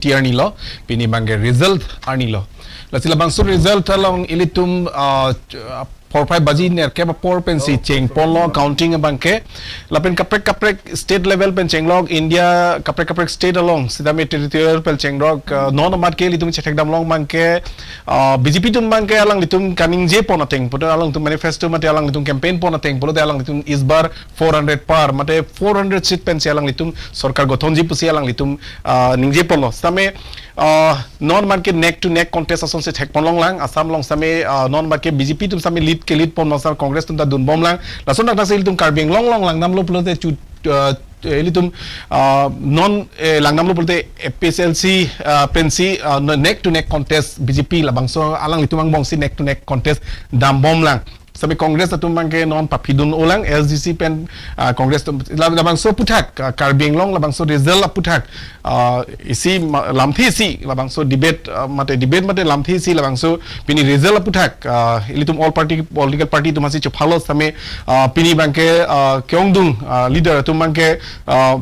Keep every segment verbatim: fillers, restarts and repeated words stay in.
ti arnilo, pini abangke result arnilo. Lasi labangso result along ilitum, ah, ch-, ah, porphai baji nerkep apor pensi chengponlo counting abangke. Lapen kaprek kaprek state level pen chenglok, India kaprek kaprek state along, sitame territorial pen chenglok, ah, non amat ke ilitum chethekdam long abangke, ah, B J P atum abangke alanglitum kaningjepon ateng pulote, alangtum manifesto mate alanglitum campaign pon ateng pulote alanglitum is bar four hundred par, mate four hundred seat pensi alanglitum sorkar gothonji pusi alanglitum, ah, ningjeponlo. Sitame, ah, non amat ke neck to neck contest asonsi thekpon longlang, Assam along sitame, ah, non amat ke B J P atum sitame lead ke lead pon, non sitame Congress atum ta dunbomlang. Lason dak nasi ilitum Karbi Anglong along langdamlo pulote chu, ah, ilitum, ah, non, eh, langdamlo pulote A P H L C, ah, pensi, ah, no-, neck to neck contest B J P labangso alanglitum angbongsi neck to neck contest dambomlang. Sitame Congress atum abangke non paphidun-olang, S D C pen, ah, Congress atum, la-, labangso aphuthak, ah, Karbi Anglong labangso result aphuthak, ah, isi ma-, lamthe isi labangso debate, ah, mate debate mate lamthe isi labangso pini result aphuthak, ah, ilitum all party, political party atum hasi chophalos sitame, ah, pini abangke, ah, keongdung, ah, leader atum abangke, ah,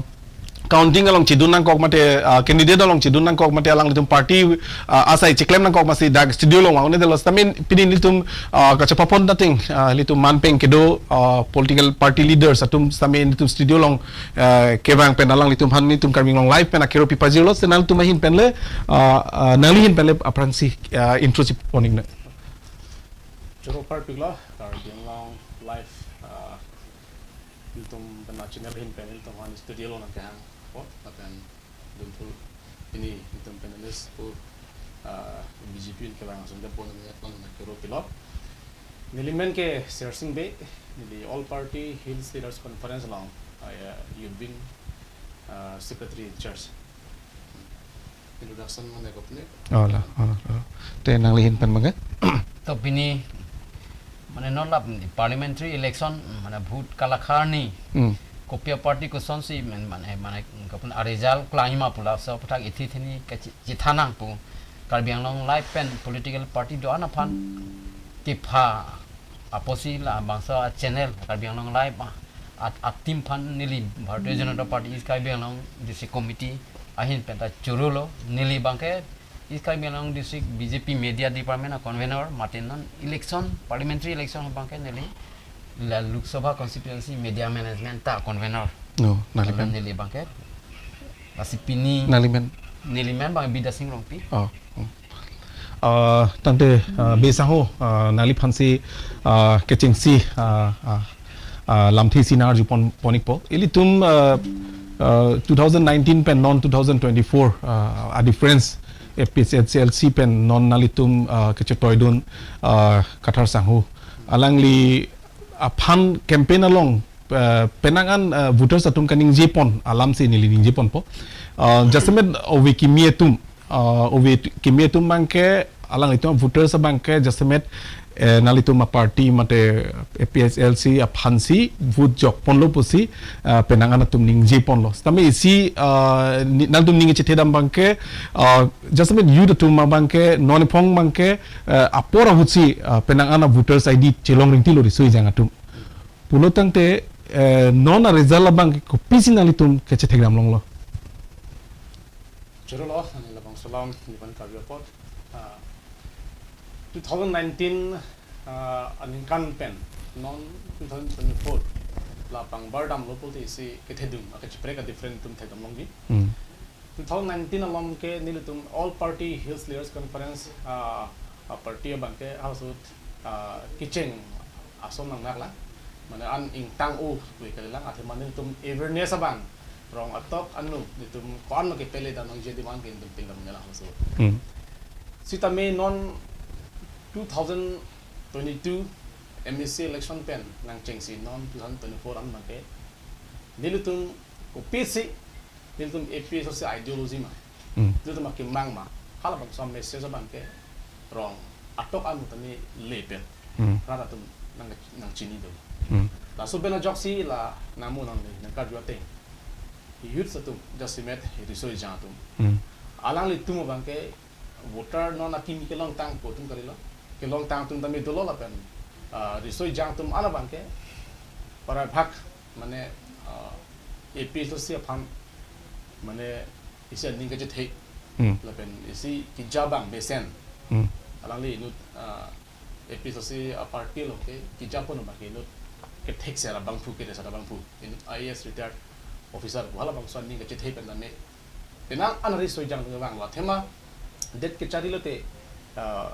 counting along chedun nangkok mate, ah, candidate along chedun nangkok mate alanglitum party, ah, asai cheklem nangkok masi dak studio along vang-un-edetlo. Sitame pini nelitum, ah, kachepapon ateng, ah, nelitum manpeng kedo, ah, political party leaders atum sitame nelitum studio along, ah, kevang pen alanglitum aphan nelitum Karbi Anglong Live pen akero pipajirlo. Sitame nangtum ahin pen le, ah, ah, nangli ahin pen le aphrangsi, ah, intro chipon ingnang. Choro parpiklo, Karbi Anglong Live, ah, ilitum pen a channel ahin pen ilitum aphan studio along nangkehang apot, lapen dunpul pini ilitum panelist pu, ah, B J P ahin kevang ason ke pon ne pon na kero pilot. Neli men ke Sersing Bey, neli All Party Hills Leaders Conference along, ah, ya, Youth Wing, ah, Secretary in Charge. Introduction mane kopne. Oh, la, oh, oh. Te nangli ahin pen abangke? To pini, mane non lap ni parliamentary election, mane vote kalakhar ni. Hmm. Kopi a party kosonsi men mane, mane kopun a result klangji ma pu laso aphuthak ithi theni kachi-, chithanang pu. Karbi Anglong Live pen political party do-an aphan kepha apotsi labangso a channel Karbi Anglong Live a, a, a team aphan neli Bharatiya Janata Party East Karbi Anglong District Committee ahin pen ta chorolo. Neli abangke East Karbi Anglong District B J P Media Department a convener, mate non election, parliamentary election abangke neli la Lok Sabha constituency media management ta convener. No, nangli pen. Neli abangke. Lasi pini. Nangli men? Neli men abang Bidya Sing Rongpi. Oh. Hmm. Ah, tangte, ah, Bey sangho, ah, nangliphansi, ah, kechengsi, ah, ah, ah, lamthe isi nang-arjupon, pon-ikpo. Ilitum, ah, ah, two thousand nineteen pen non two thousand twenty-four, ah, a difference A P H L C pen non nanglitum, ah, kechetoidun, ah, Kathar sangho. Alangli aphan campaign along, ah, penang an, ah, voters atum kaningjepon alamsi neli ningjeponpo. Ah, jasemet ove kimi atum, ah, ove kimi atum abangke alanglitum voters abangke jasemet, eh, nanglitum a party mate A P H L C aphansi vote jokponlo pusi, ah, penang an atum ningjeponlo. Sitame isi, ah, ni-, nangtum ning kachethedam abangke, ah, jasemet youth atum abangke, non ephong abangke, eh, apor ahutsi, ah, penang an a voters I D chelong ringtilo riso-ejang atum. Pulo tangte, eh, non a result abangke kopisi nanglitum kachethekdam longlo? Choro lo, neli labangso alam, neli pen karju apot. Ah, two thousand nineteen, ah, aningkan pen, non two thousand twenty-four, la pangbar damlo pulote isi kethedung, akachiprek a different atum thekdam longji. Hmm. Two thousand nineteen along ke nelitum All Party Hills Leaders Conference, ah, a party abangke ahut, ah, kecheng ason nangnak lang. Mane an ingtang-o pu kalilang, athema nelitum awareness abang rong atok anu nelitum ko-an ma kepele dam nangji adim an ke nelitum pindam nela ahut. Hmm. Sitame non two thousand twenty-two M A C election pen nangchengsi non two thousand twenty-four an abangke nelitum kopisi nelitum A P H L C ideology ma. Hmm. Nelitum akemang ma. Halabangso message abangke rong atok anu tame lepet. Hmm. Rat atum nang, nangchini do. Hmm. Laso pen ajoksi la nangmu nangli nangkarju ateng. Youth atum, jasemet riso-ejang atum. Hmm. Alanglitum abangke voter non akimi kelongtang pu atum kalilo. Kelongtang atum tame dolo lapen, ah, riso-ejang atum an abangke para bhag mane, ah, A P H L C aphan mane isi aning kachethe Hmm. Lapen isi keja abang mesen. Hmm. Alangli inut, ah, A P H L C a party along ke keja pon abang ke inut kethekser abangphu, kethekser abangphu. Inut I A S retired officer pu halabangso aning kachethe pen tame penang an riso ejang abang lo. Athema det kecharli lote, ah,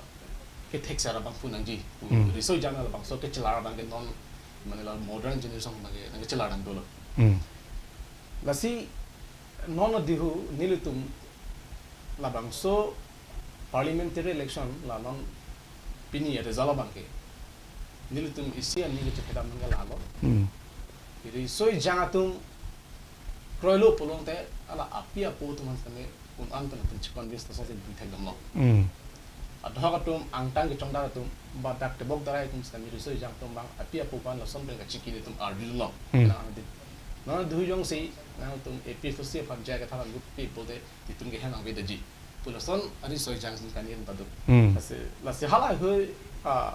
kethekser abangphu nangji. Hmm. Riso ejang labangso kechelar abang ke non, mane la modern generation abang ke nangkechelar nang dolo. Hmm. Lasi non adihu nelitum labangso parliamentary election la non pini a result abang ke nelitum isi aning kachethe dam abang ke lalo. Hmm. Riso ejang atum kroilo pulote hala api apo atum aphan tame un-an pen atum che-convince ta sose bui thek damlo. Hmm. Adhok atum, angtan kechongdar atum, ba dak tebok darai atum sitame riso ejang atum abang api apo aphan lason pen kachingki nelitum arjulo. Hmm. Nang angdit. Non adihu jongsi nangtum A P H L C aphan jai kethak an gut pi pulote itum ke henang vedaji pu lason ariso ejang atum kaningje paduk. Hmm. Lasi, lasi hala ahoi, ah,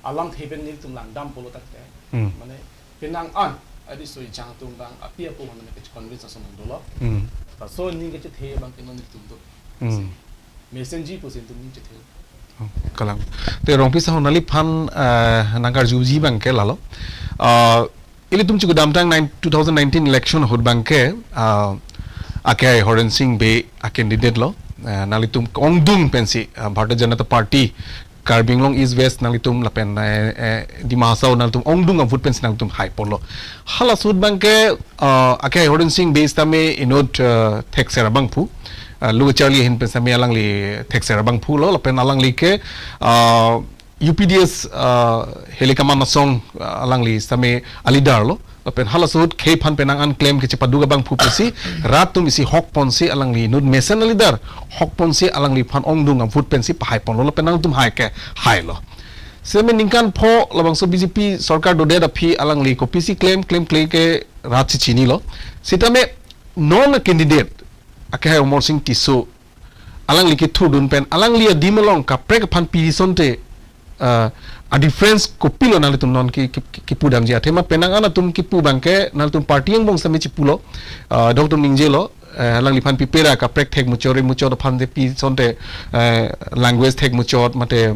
alamthe pen nelitum langdam pulo tangte. Hmm. Mane penang an ariso ejang atum abang api apo aphan tame che-convince ason nang dolo. Hmm. Laso aning kachethe abang ke non nelitum do. Hmm. Lasi mesenji pusi nelitum aning chethe. Oh, kalang. Te Rongpi saho, nangliphan, eh, nangkarjuji abang ke lalo. Ah, ilitum chikudamtang nine, two thousand nineteen election ahut abang ke, ah, akehai Horen Sing Bey a candidate lo. Eh, nanglitum ongdung pensi, ah, Bharatiya Janata Party, Karbi Anglong East West nanglitum lapen, eh, eh, Dima Hasao nanglitum ongdung a-vote pensi nanglitum haiponlo. Halaso ahut abang ke, ah, akehai Horen Sing Bey sitame inut, ah, thekser abangphu, ah, lo kecharli ahin pen sitame alangli thekser abangphu lo, lapen alangli ke, ah, U P D S, ah, Hilli Kaman Asong, ah, alangli sitame a-leader lo. Lapen halaso ahut khei aphan penang an klem kachepaduk abangphu pusi, rat atum isi hok ponsi alangli inut mesen a-leader hok ponsi alangliphan ongdung a-vote pensi pahaiponlo, lapen nangtum hai ke hailo. Sitame ningkan pho labangso B J P sorkar dodet aphi alangli kopisi klem, klemkle ke rat si chinilo. Sitame non a-candidate akehai Amarsing Tisso alangli kethurdun pen alangli adim along kaprek aphan pi asonte, ah, a-difference kopilo nanglitum non ki, ki, ki, kipudamji? Athema penang an atum kipu abang ke nanglitum party angbong sitame chipulo, ah, Doctor ningjelo, eh, alangliphan pipera kaprek thek muchot, re muchot aphan te pi asonte, eh, language thek muchot, mate, eh,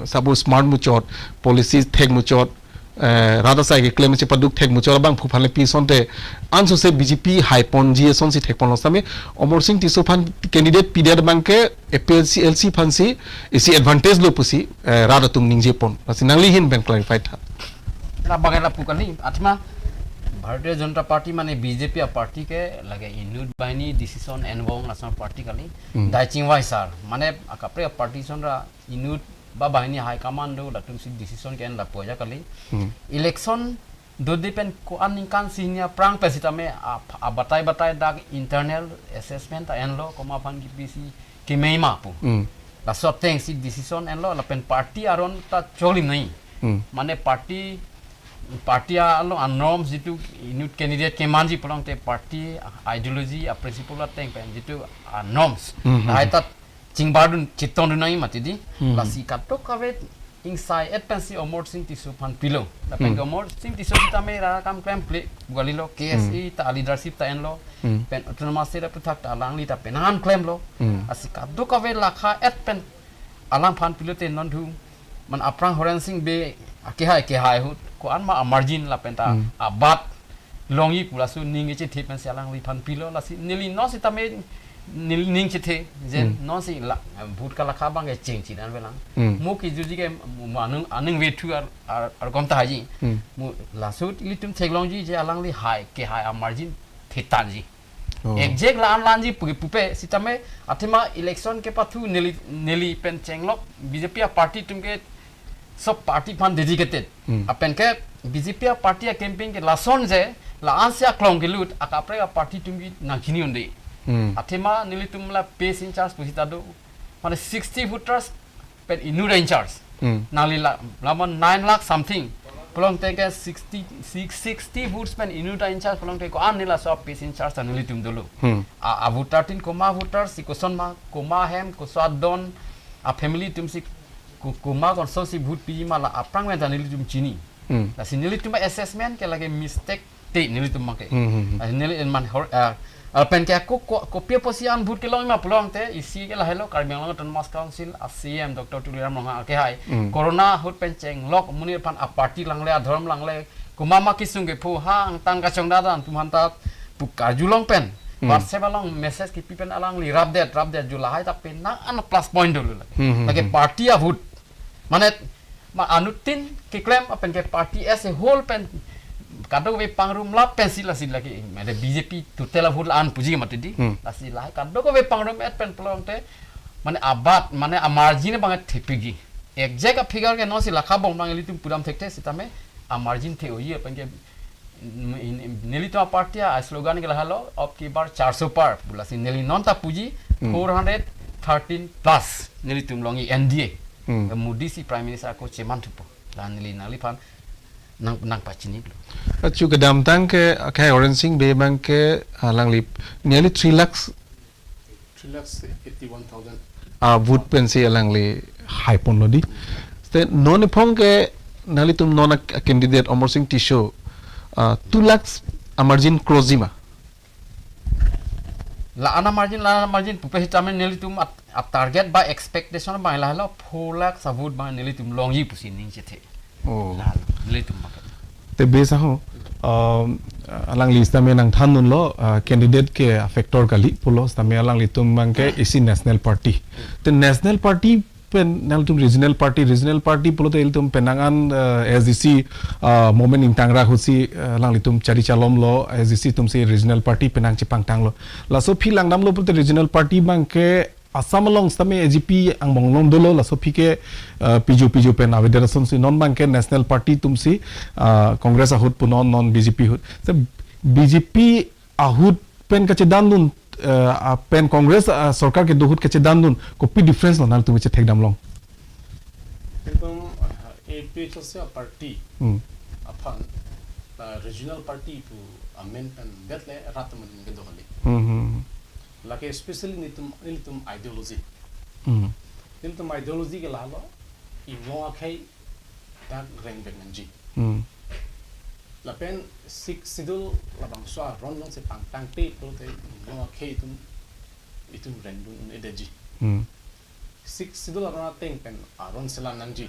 sabo smart muchot, policies thek muchot, eh, rat asai keklem chepaduk thek muchot abangphu aphan le pi asonte ansose B J P haiponji asonsi thekponlo sitame Amarsing Tisso aphan candidate pidet abang ke A P H L C aphansi isi advantage lo pusi, eh, rat atum ningjepon. Lasi nangli ahin pen clarify tha. La bagai lapu kali, athema Bharatiya Janata Party mane B J P a-party ke lake inut banghini decision enbom lason party kali. Hmm. Dai chingvai sar, mane akaprek a-party ason ra inut ba banghini high command do latumsi decision ke-en lapu aja kali. Hmm. Election dode pen ko-an ningkan si hini aphrang pen sitame a, abatai batai dak internal assessment ta enlo, komat aphan kipisi kemei ma pu. Hmm. Laso atengsi decision enlo, lapen party aron ta cholim noi. Hmm. Mane party, party along a-norms jitu inut candidate kemanji pulote party ideology a-principle ateng pen jitu a-norms. Hmm, hmm, Lahai hmm. ta chingbardun, chitongdun nangji mati di. Hmm. Lasi kadokave ingsai-et pensi Amarsing Tisso aphan pilo. Lapen Hmm. ke Amarsing Tisso sitame ra kam klemkle pu kalilo, K S A Hmm. ta leadership ta enlo. Hmm. Pen autonomous state aphuthak ta alangli ta penang an klemlo. Hmm. Lasi kadokave lakha-et pen alangphan pilote non thu, mane aphrang Horen Sing Bey akehai kehai ahut ko-an ma a-margin lapen ta Hmm. abat longji pu laso aning kachethe pensi alangliphan pilo. Lasi neli non sitame neli aning chethe je Hmm. non si la, vote kalakha abang ke cheng chinan velang. Hmm. Mo kijuji ke mo anung, anung vethu ar, ar, ar kom ta haji. Hmm. Mo laso ahut ilitum theklongji je alangli hai kehai a-margin thetanji. Oh. Exact la-an la-anji pu, pupe sitame athema election kepathu neli, neli pen chenglok B J P a-party atum ke sob party aphan dedicated. Hmm. Lapen ke B J P a-party a-campaign ke lason je la-ansi aklong kelut akaprek a-party atum ke nangchini un-e. Hmm. Athema nelitum la P S in-charge pusita do. Mane sixty voters pen inut in-charge. Hmm. Nangli la, lamon nine lakh something. Pulote ke sixty, six, sixty votes pen inut in-charge pulote ko-an neli laso P S in-charge ta nelitum dolo. Hmm. A, a-voter tin komat a-voter si koson ma, komat ahem, koson adon, a-family atumsi ko-, komat kosonsi vote piji ma la aphrang pen ta nelitum chini. Hmm. Lasi nelitum assessment ke lake mistake te nelitum abangke. Hmm, hmm, hmm. Ah, neli en man hor, ah, ah, pen ke ko, ko, kopi apotsi an vote kelong ma pulote isi ke lahelo Karbi Anglong Autonomous Council a C E M Doctor Tuliram Ronghang ke hai. Hmm. Corona ahut pen chenglok amonit aphan a party langle, adhorom langle, komat ma kesung kepho ha angtan kachongdada atum aphanta pu karjulong pen. Hmm. WhatsApp along message kepi pen alangli rapdet, rapdet ju lahai ta penang an plus point dolo la. Hmm, hmm, Lake hmm. Party a vote. Mane ma anuttin keklem apen ke party as a whole pen kadokave pangrum la pensi lasi lake mane B J P total a vote la an puji mati di. Hmm. Lasi lahai kadokave pangrum et pen pulote mane abat mane a margin abang thepiji. Exact a figure ke non si lakha bom abang ilitum pudam thekthe sitame a margin the-oji apen ke, mm, in, in, nelitum a party a slogan ke lahelo, "Ab ki baar char so paar." Pu lasi neli non ta puji Hmm. four hundred thirteen plus nelitum longji N D A. Hmm. Modi si Prime Minister ako cheman thupo. La neli nangliphan nang, nangpachini lo. Achu kedamtang ke, ke Oren Sing Bey abangke alangli nearly three lakhs Three lakhs eighty-one thousand. Ah, vote pensi alangli haiponlo di. Te non ephong ke nanglitum non a, a candidate Amarsing Tisso, ah, two lakhs a margin cross ji ma? La an a margin, la an a margin pupe sitame nelitum at, at target ba expectation abang lahelo four lakhs a vote abang nelitum longji pusi ning chethe. Oh. Lalo, nelitum abang. Te besa ho, um, alangli sitame nangthandunlo, uh, candidate ke a factor kali pulo, sitame alanglitum abangke isi national party. Te national party pen nanglitum regional party, regional party pulote ilitum penang an, uh, S D C, uh, movement ingtangrak ahutsi, uh, alanglitum chari chalomlo, S D C atumsi regional party penang chepangtanglo. Laso aphi langdamlo pulote regional party abangke Assam along sitame A G P angbong along dolo, laso aphi ke, uh, piju piju pen avedet asonsi non abangke national party atumsi, uh, Congress ahut punon non B J P ahut. So B J P ahut pen kachedandun, uh, ah, pen Congress, uh, sorkar kedo ahut kachedandun, kopi difference lo nangtum chethekdamlong? Ekdom, uh, A P H L C party Hmm. aphan, uh, regional party pu amen pen det le rat amen kedo kali. Hmm, hmm. Lake especially nelitum, nelitum ideology. Hmm. Nelitum ideology ke lahelo, Inglong akhei dak rengvek nangji. Hmm. Lapen Sixth Schedule labangso aron jongsi pangtangte pulote Inglong akhei atum, itum rengdun-edetji. Hmm. Sixth Schedule aron ateng pen aron selam nangji.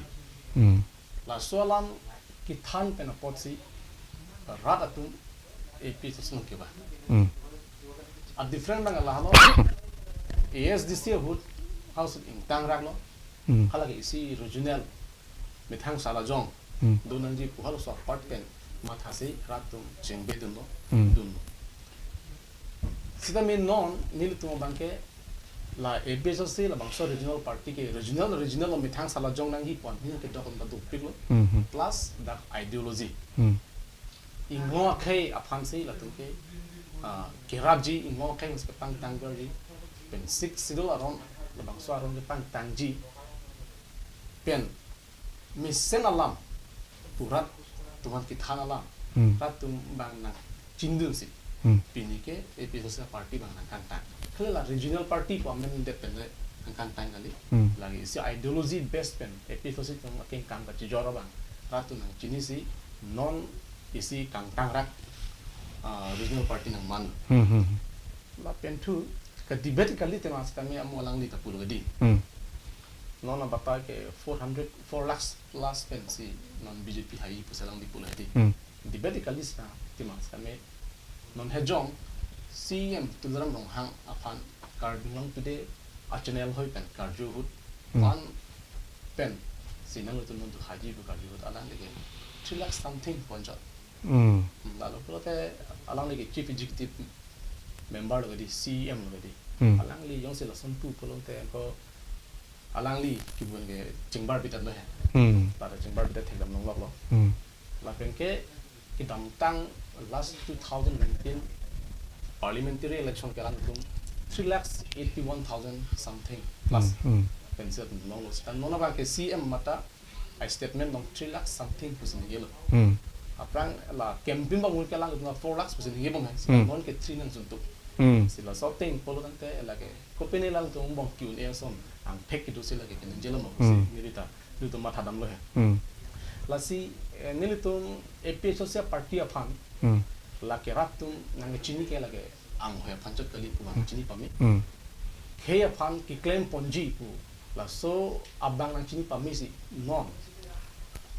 Hmm. Laso alam kethan pen apotsi rat atum A P H L C along kevang. Hmm. A different abang lahelo A S D C ahut house ingtangraklo. Hmm. Halake isi regional methang salajong Hmm. do nangji pu halaso apart pen mathasi rat atum chengbe dunlo, Hmm. dunlo. Sitame non nelitum abangke la A P H L C labangso regional party ke regional, regional lo methang salajong nangji pu an hini kedok an ta dopiklo. Mhm. Plus dak ideology. Hmm. Inglong akhei aphansi latum ke, ah, kerapji, Inglong akhei mas kepangtangverji. Pen Sixth Schedule aron, labangso aron kepangtangji. Pen mesen alam pu rat atum aphan kethan alam. Hmm. Rat atum abang nangchingdunsi. Hmm. Pini ke A P H L C party abang nangkangtang. Kali la regional party pu amen det pen le nangkangtang kali. Hmm. Lake isi ideology base pen A P H L C atum akengkam kachijor abang rat atum nangchinisi non isi kangtangrak, ah, regional party nangman. Hmm, hmm. Lapen thu, ka-debate kali tema sitame amo alangli ta pulo di. Hmm. Non abata ke four hundred, four lakhs plus pensi non B J P hai pusi alangli pulo di. Hmm. Debate kali sita tema sitame non hejong C E M Tuliram Ronghang aphan Karbi Anglong Today a channel ahoi pen karju ahut Hmm. one pen si nangtum non tu haji pu karju ahut alangli ke three lakh something ponjot. Hmm. Hmm, lalu pulote alangli ke chief executive member lo di, C E M lo di. Hmm. Alangli jongsi lason tu pulote ko alangli kibun ke chingbar bitat lo he. Hmm. Pada chingbar bitat thekdam longlok lo. Hmm. Lapen ke kedamtang last two thousand nineteen parliamentary election ke alangtum three lakhs eighty-one thousand something plus Hmm, hmm. pensi atum longlo. Seta non abang ke C E M mata a statement along three lakhs something pusi ningjelo. Hmm. Aphrang la campaign abang ke alangtum four lakhs pusi ningje bom he. Hmm. Non ke three nangchuntuk. Hmm. Si laso ateng pulo tangte lake kopine alangtum abang Q and A ason angthek kedo si lake keningjelo mo si Hmm. neli ta nelitum mathadamlo he. Hmm. Lasi, eh, nelitum A P H L C party aphan Hmm. Lake rat atum nangchini ke lake anghoi aphan chot kali pu nangchini pame. Hmm. Khei aphan keklem ponji pu laso abang nangchini pame si non.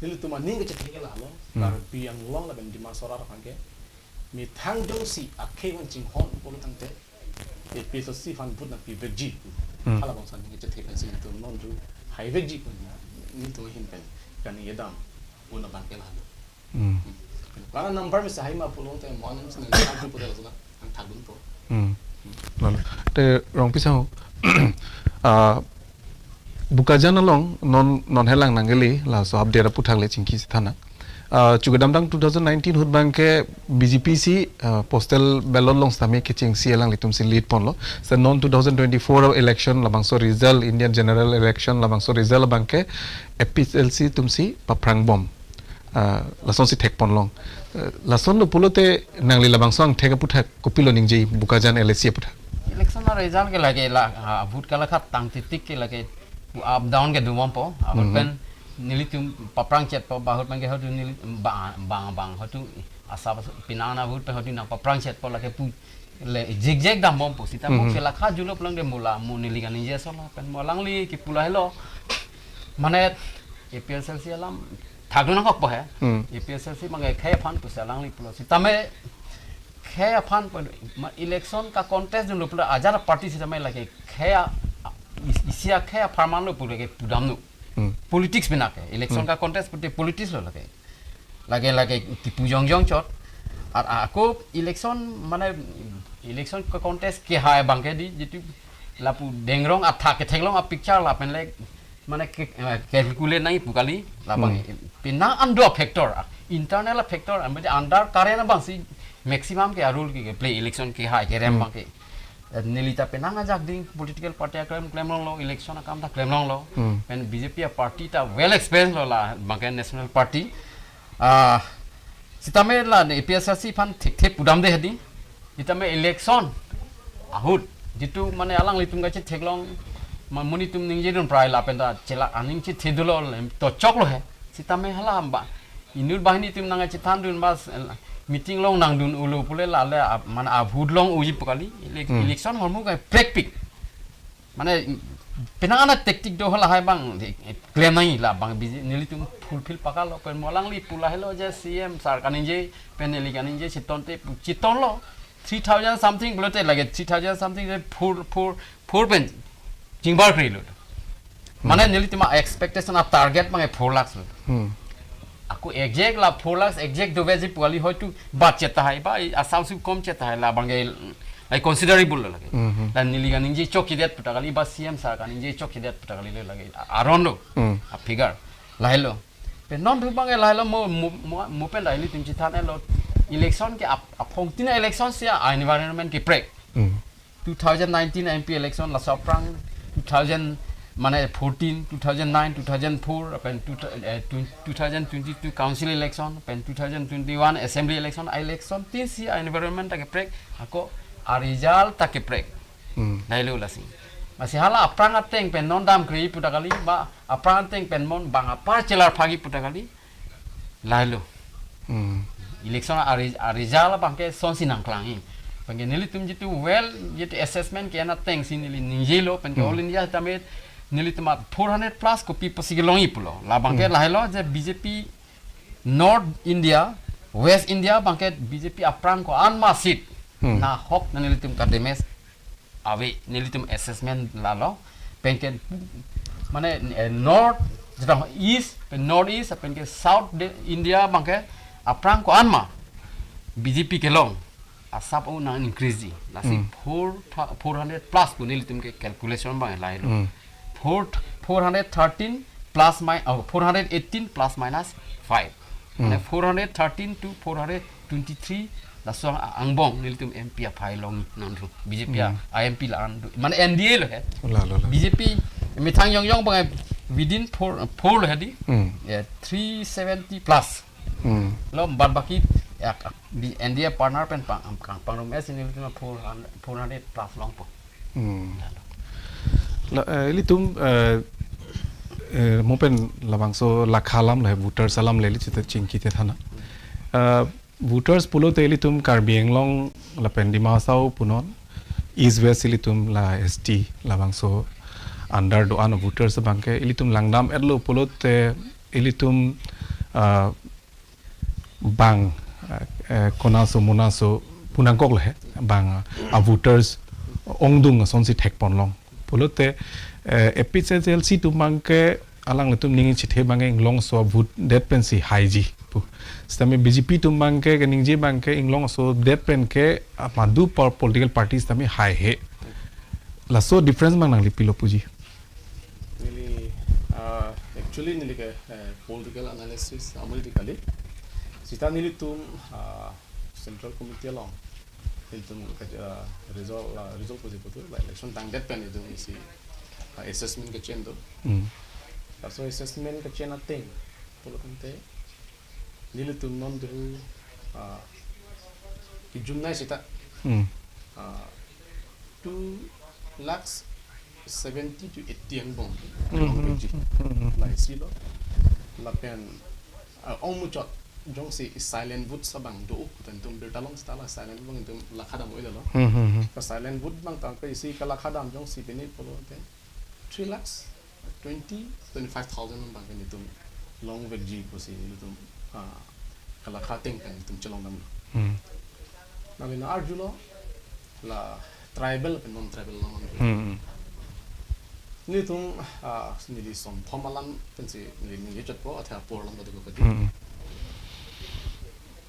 Nelitum aning kechethe ke lahelo. Hmm. Karbi Anglong lapen Dima Hasao arat aphan ke methang jongsi akhei aphan chinghon pulo tangte A P H L C aphan vote nangpivekji. Hmm. Halabangso aning kechethe pensi nelitum non ju haivekji pu nelitum ahin pen kani kedam un abang ke lahelo. Hmm. Karena number mesi hai ma pulo te mo anam sini satu pada sana ang thagun to. Hmm. Lalu, te Rongpi saho. Ah, Bokajan along non non helang nanggeli laso update aputhak le chingki si thana. Ah, chugadam dang two thousand nineteen ahut abang ke B J P si, ah, postal ballot along sitame kechengsi alanglitum si lead ponlo. Sa non two thousand twenty-four election labangso result, Indian general election labangso result abang ke A P H L C atum si paphrang bom. Ah, lason si thek ponlong. Ah, lason lo pulote nangli labangso angthek aputhak kopilo ningje Bokajan L A C aputhak. Election a result ke lake la, ah, vote kalakhat tang titik ke lake up down ke dobom po. Ah, Mhm. Pen nelitum paphrang chet po, bahut mangke hotu neli bang bang bang hotu asap penang na vote pe hotu nang paphrang chet po lake pu le zigzag dambom po sita mo Mhm. Kelakha julop lang de mula mo neli kaningje sola pen mo alangli kipu lahelo. Mane A P H L C alam thaklo nangkok po he. Hmm. A P H L C mangke khei aphan pusi alangli pulo. Sitame khei aphan pu ma election ka contest dunlo pulo ajat party sitame lake khei a, is- isi akhei apharman lo pulo ke pudamno. Hmm. Politics bina ke. Election Hmm. Ka contest pute politics lo lake. Lake lake tipu jongjong chot. Ar ako election mane election ka contest kehai abang ke di jitu lapu dengrong athak ketheklong a picture lapen le mane ke, eh, calculate nangji pu kali labang Hmm. Penang an do factor, ah, internal factor, ah, mane under current abang si maximum ke a role ke, ke play election kehai kerem Hmm. Abang ke. Eh, neli ta penang ajak ding political party aklem klemlonglo, election akam ta klemlonglo. Hmm. Pen B J P a party ta well experience lo labang ke national party. Ah, sitame la ne A P H L C aphan thekthe pudam de hedi. Sitame election ahut jitu mane alanglitum kachetheklong ma monit atum ningjedun prai lapen ta chelak aning chethe dolo lem to choklo he. Sitame hala hamba inut banghini atum nangchethandun bas, eh, meeting along nangdun ulo pule la le ap- mane a vote long uji pu kali ele- Hmm. Election ahormu ke prekpik. Mane penang ana tactic do halahai abang, eh, klem nangji labang B J P nelitum fulfill pakalo pen mo alangli pu lahelo je C M sir kaningje pen neli kaningje chiton te chitonlo three thousand something pulote lake three thousand something je four four four pen chingbar krilo. Mane Hmm. Nelitum a expectation a target mane four lakhs lo. Hmm. Ako exact la four lakhs exact doveji pu kali hoitu budget tahai ba asal su kom chet tahai labang ke ai considerable lo lake. Mhm. Dan neli kaningje chokchedet pu ta kali ba C M sir kaningje chokchedet pu ta kali lo lake. A- aron lo. Hmm. A figure. Lahelo. Pen non thu abang ke lahelo mo mo mo, mo pen lahelo tim chithan elo. Election ke ap- aphongtin election si a environment keprek. Hmm. Two thousand nineteen M P election laso aphrang, two thousand mane fourteen, two thousand nine, two thousand four, pen two, eh, two, two thousand twenty-two council election, pen two thousand twenty-one assembly election, election tin si a environment ta keprek, ako a result ta keprek. Hmm. Lahelo lasi. Masi hala aphrang ateng pen non dam kri pu ta kali ba aphrang ateng pen mon bang apar chelar phagi pu ta kali. Lahelo. Hmm. Election a re- a result abang ke sonsi nangklangji. Abang ke nelitum jitu well jitu assessment ke-en ateng si neli ningjelo pen ke Hmm. All India tame nelitum a four hundred plus kopi pusi kelongji pulo. Labang ke Hmm. Lahelo je B J P North India, West India abang ke B J P aphrang ko-an ma seat Hmm. Nahok na nelitum ka damage ave nelitum assessment lalo. Pen ke mane, eh, North, jeta East pen North East pen ke South de India abang ke aphrang ko-an ma B J P kelong asap o nang increase ji. Lasi Hmm. Four tha- four hundred plus pu nelitum ke calculation abang lahelo. Hmm. Four four hundred thirteen plus mi- oh, four hundred eighteen plus minus five. Mane Hmm. Four hundred thirteen to four hundred twenty-three laso ang- angbong nelitum M P aphai long nangdro. B J P a, Hmm. A M P la-an do. Mane N D A lo he. La, la, la. B J P methang yong yong abang within four, four lo he di. Hmm. Ya, three seventy plus. Hmm. Lo bad baki ya, di N D A partner pen pang pang pangrum es nelitum four hundred, four hundred plus longpo. Hmm. La, eh, ilitum, eh, eh, mo pen labangso lakha alam le, voters alam le, ili chita chingki te thana. Eh, Voters pulote ilitum Karbi Anglong lapen Dima Hasao punon, East West ilitum la S T labangso under do-an voters abangke ilitum langdam-etlo pulote ilitum, ah, bang, eh, eh, konaso monaso pu nangkoklo he, bang, ah, a voters ongdung asonsi thekponlong. Pulote, eh, A P H L C atum abangke alanglitum ning chethe abangke Inglong aso vote det pensi haiji pu. Sitame B J P atum abangke kaningje abangke Inglong aso det penke, ah, madu par political parties tame haihe. Laso difference abang nangli pilo puji. Neli, ah, actually neli ke, eh, political analysis amul di kali. Sita nelitum, ah, Central Committee along nelitum ke, ah, result, ah, result pusi putu, la election tangdet pen itum isi, ah, assessment kechen do. Hmm. Laso assessment kechen ateng pulo tangte nelitum non dulu, ah, kejumnei sita, Hmm. ah, two lakhs seventy to eighty angbong Hmm, hmm, along hmm, ji. Hmm, hmm. La isi lo. Lapen, ah, ongmuchot jongsi silent vote abang do-o pu tangte itum birta along sita la silent vote abang itum lakha dam-o-ilo. Hmm, hmm, hmm. Ka silent vote abang tangte isi kalakha dam jongsi pini pulo tangte three lakhs twenty, twenty-five thousand abangke nelitum longvekji pusi nelitum, ah, kalakha ateng pen nelitum chelongdamlo. Hmm. Nangli nang-arjulo la tribal pen non-tribal along. Hmm. Nelitum, ah, neli sonthom alam pensi neli ningje chotpo athe apor alam ta do kadi. Hmm.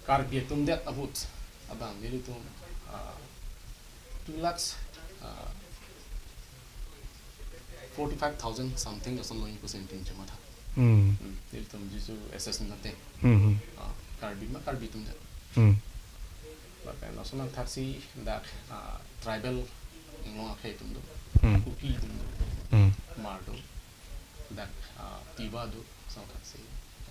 Karbi atum det a-vote abang nelitum, ah, two lakhs, ah, forty-five thousand something lason longji pusi nelitum chematha. Hmm. Hmm, nelitum jisu assessment ateng. Hmm, hmm. Ah, Karbi ma Karbi atum det. Hmm. Lapen lason angthaksi dak, ah, tribal Inglong akhei atum do. Hmm. Kuki atum do. Hmm. Hmar do. Dak, ah, Tiwa do, lason angthaksi.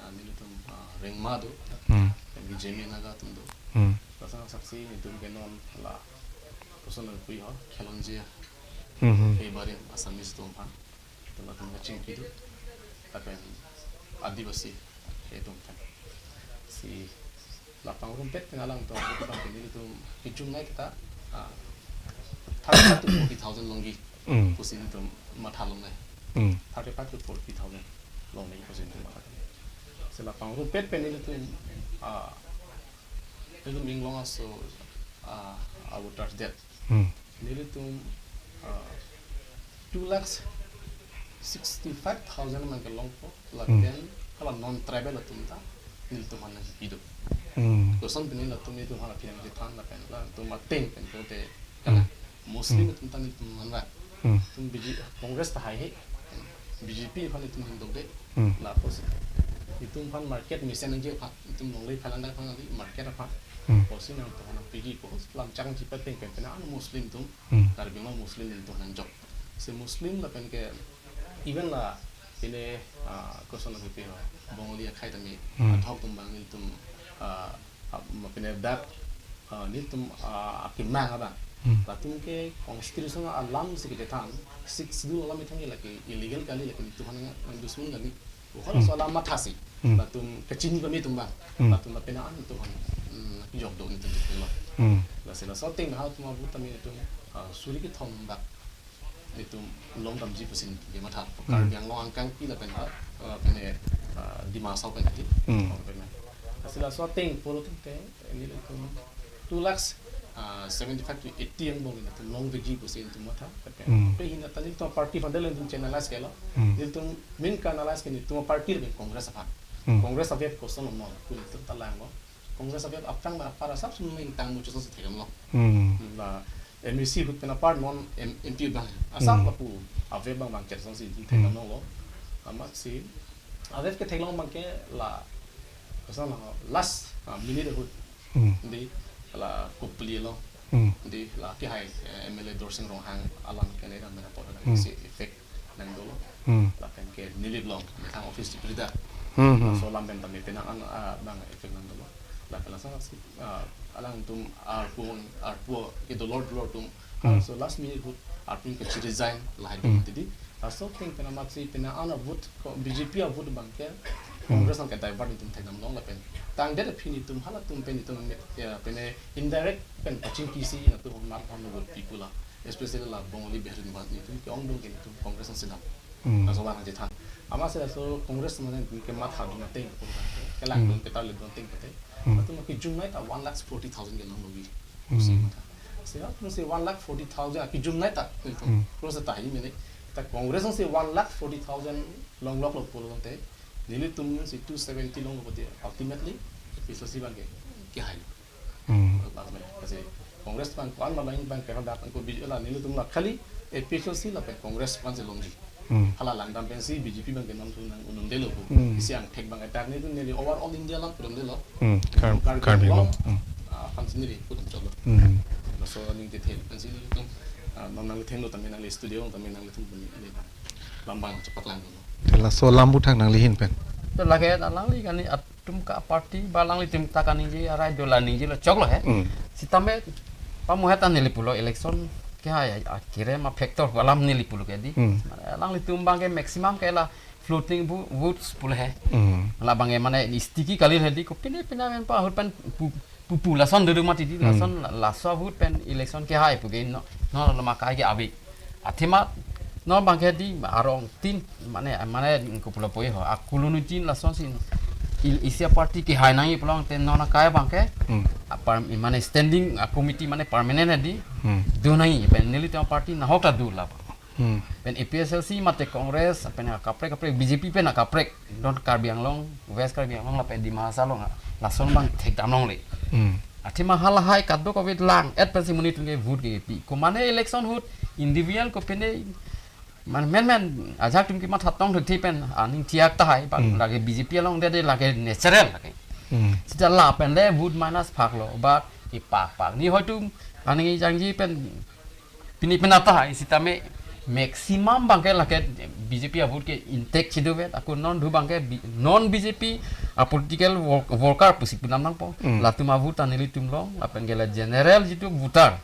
Ah, nelitum, ah, Rengma do. Hmm. Lapen Zeme Naga atum do. Hmm. Lason angthaksi nelitum ke non la, koson nangpui ho, Khelonjia. Hmm, hmm. Ke barim Assamese atum aphan. Itum latum kachingki do. Lapen Adivasi akhei atum aphan. Si la pangrumpet pen alangtum abangke nelitum kejumnei kita, ah, thirty-five to forty thousand longji Hmm. pusi nelitum matha longnei. Hmm. Thirty-five to forty thousand longnei pusi nelitum matha longnei. Si la pangrumpet pen nelitum, ah, nelitum Inglong aso, ah, a-voters det. Hmm. Nelitum, ah, two lakhs sixty-five thousand abangke longpo, Hmm. lapen hala non-tribal atum ta nelitum aphan nangpi do. Hmm. Koson pini latum nelitum aphan aphi nangchethan lapen latum ateng pen pulote Hmm. Muslim Hmm. atum ta nelitum aphan ra. Hmm. Itum B J P, Congress ta haihe. B J P aphan itum hingdokde. Hmm. Lapusi itum aphan market mesen nangji aphan, itum longle phalang dak aphan nangji market aphan. Hmm. Pusi nangtum aphan nangpiji pu lam chang chipat ateng pen penang an Muslim atum. Hmm. Karbi Anglong Muslim nelitum aphan nangjok. Si Muslim lapen ke even la pine, ah, koson nangpi ho, Bongali akhei tame, Hmm. athok atum abang nelitum, ah, ah, ma pine dak, ah, nelitum, ah, akemang abang. Hmm. Latum ke constitution alam si kechethan, Sixth Schedule alam ithang ke lake illegal kali, lake nelitum aphan nangdusmun kali. Bukan Hmm. soal alam mathasi. Hmm. Latum kachini kami atum abang. Hmm. Latum lapen an atum aphan, hmm, jok do nelitum atum lo. Hmm. Lasi laso ateng halatum a-vote tame nelitum, ah, suri kethom bak nelitum longdamji pusi nelitum kematha. Hmm. Karbi Anglong angkang pi lapen ha, ah, pine, ah, Dima Hasao pen hati. Hmm. Lasi laso ateng pulo tangte nelitum two lakhs, ah, seventy-five to eighty angbong nelitum longvekji pusi nelitum matha. Hmm. Pe hin ata nelitum party aphan nelitum channelize kelo. Hmm. Nelitum main channelize ke nelitum party lapen Congress aphan. Hmm. Congress ave koson non, nelitum ta langlo. Congress ave aphrang ma apar asap sum ning tang muchot si thekdamlo. Hmm. La M A C ahut pen apar non M-, M P abang asap Hmm. lapu ave abang abang chot si Hmm. thekdamlo. Amatsi ave ketheklong abangke la, koson la last, ah, minute ahut. Hmm. Di la Kopili along. Hmm. Di la kehai, eh, M L A Dorsing Ronghang alam ke ne dam mena pot Hmm. si effect nangdolo. Hmm. Lapen ke Nilip along, methang office chiprida. Hmm, hmm. So lam pen tame penang an, ah, abang effect nangdolo. Lapen lason si, ah, alangtum arpu, arpu kedo lor lor atum. Hmm. Ah, so last minute ahut arpu ke chi-resign lahai Hmm. atum tidi. Laso ateng pen amatsi penang an a-vote ko B J P a-vote abangke Congress nang ke divert itum thekdam long lapen tangdet aphi nitum halatum pen itum met, ya, pene indirect pen pachingkisi natu hon mar hon vote pi pula, especially la Bongali Behari nitum ke-ongdung ke nitum Congress nang sedam. Hmm. Laso abang nang chethan. Amatsi laso Congress mane ke matha dun ateng, kelang Hmm. dun ketar le dun ateng pate. Hmm. Latum ke jumlai ta one lakh forty thousand ke long logi. Hmm. Si matha. Si latum si one lakh forty thousand aki jumlai ta. Hmm. Plus ta hi mene. Ta Congress si one lakh forty thousand long lok lok pulo te. Nelitum si two seventy long lote ultimately A P H L C abang ke kehai. Hmm. Last mene. Kasi Congress abang ko-an ma abang abang ke hadak ko B J P la nelitum la khali A P H L C lapen Congress abang si longji. Hmm. Hala langdam pensi B J P abang ke non thu nang unun delo ko. Hmm. Isi angthek abang attack nelitum neli over all India lang pudam delo. Hmm. Kar-, Karbi Karbi Anglong. Anglong. Hmm. Ah, aphan si neli pudam cholo. Hmm. Laso aning te thel pensi nelitum, ah, non nangli thenglo tame nangli studio tame nangli thum puni neli lambang chepaklang dolo. Te laso alam aputhak nangli ahin pen. To lake alangli kani atum ka party ba alanglitum ta kaningje arai do la ningjelo choklo he. Hmm. Sitame pamu heta neli pulo election kehai a, a kirem a factor alam neli pulo ke di. Hmm. Alanglitum abang ke maximum ke la floating vo-, votes pulo he. Hmm. La abang ke mane sticky kali he di ko pine pine men pa ahut pen pu, pu, pu lason duduk mati di Hmm. lason la, laso ahut pen election kehai pu ke no, no lo makai ke abi. Athema non abang ke di arong tin mane, mane ko pulo poi ho. Akulu nu tin lason si il-, isi a party kehai nangji pulo te non akai abang ke Hmm. apar mane standing a committee mane permanent di Hmm. do nangji pen nelitum a party nahok ta do la. Hmm. Pen A P H L C mate Congress pen akaprek kaprek B J P pen akaprek don Karbi Anglong, West Karbi Anglong lapen Dima Hasao along lason abang thekdam longle. Hmm. Athema halahai kadokave lang-et pensi monit atum ke vote kepi. Ko mane election ahut individual ko pene man men men ajak atum ke matha tong thekthi pen aning thiak tahai bang Hmm. lake B J P along de de lake natural lake. Hmm. Sita lapen le vote minus phak lo but ipak pak ni hoitum aning jangji pen pini pina tahai sitame maximum abang ke lake B J P a vote ke intact chido vet ako non du abang ke bi-, non B J P a political work-, worker pusi punam nangpo. Hmm. Latum a vote ta nelitum long lapen ke la general jitu voter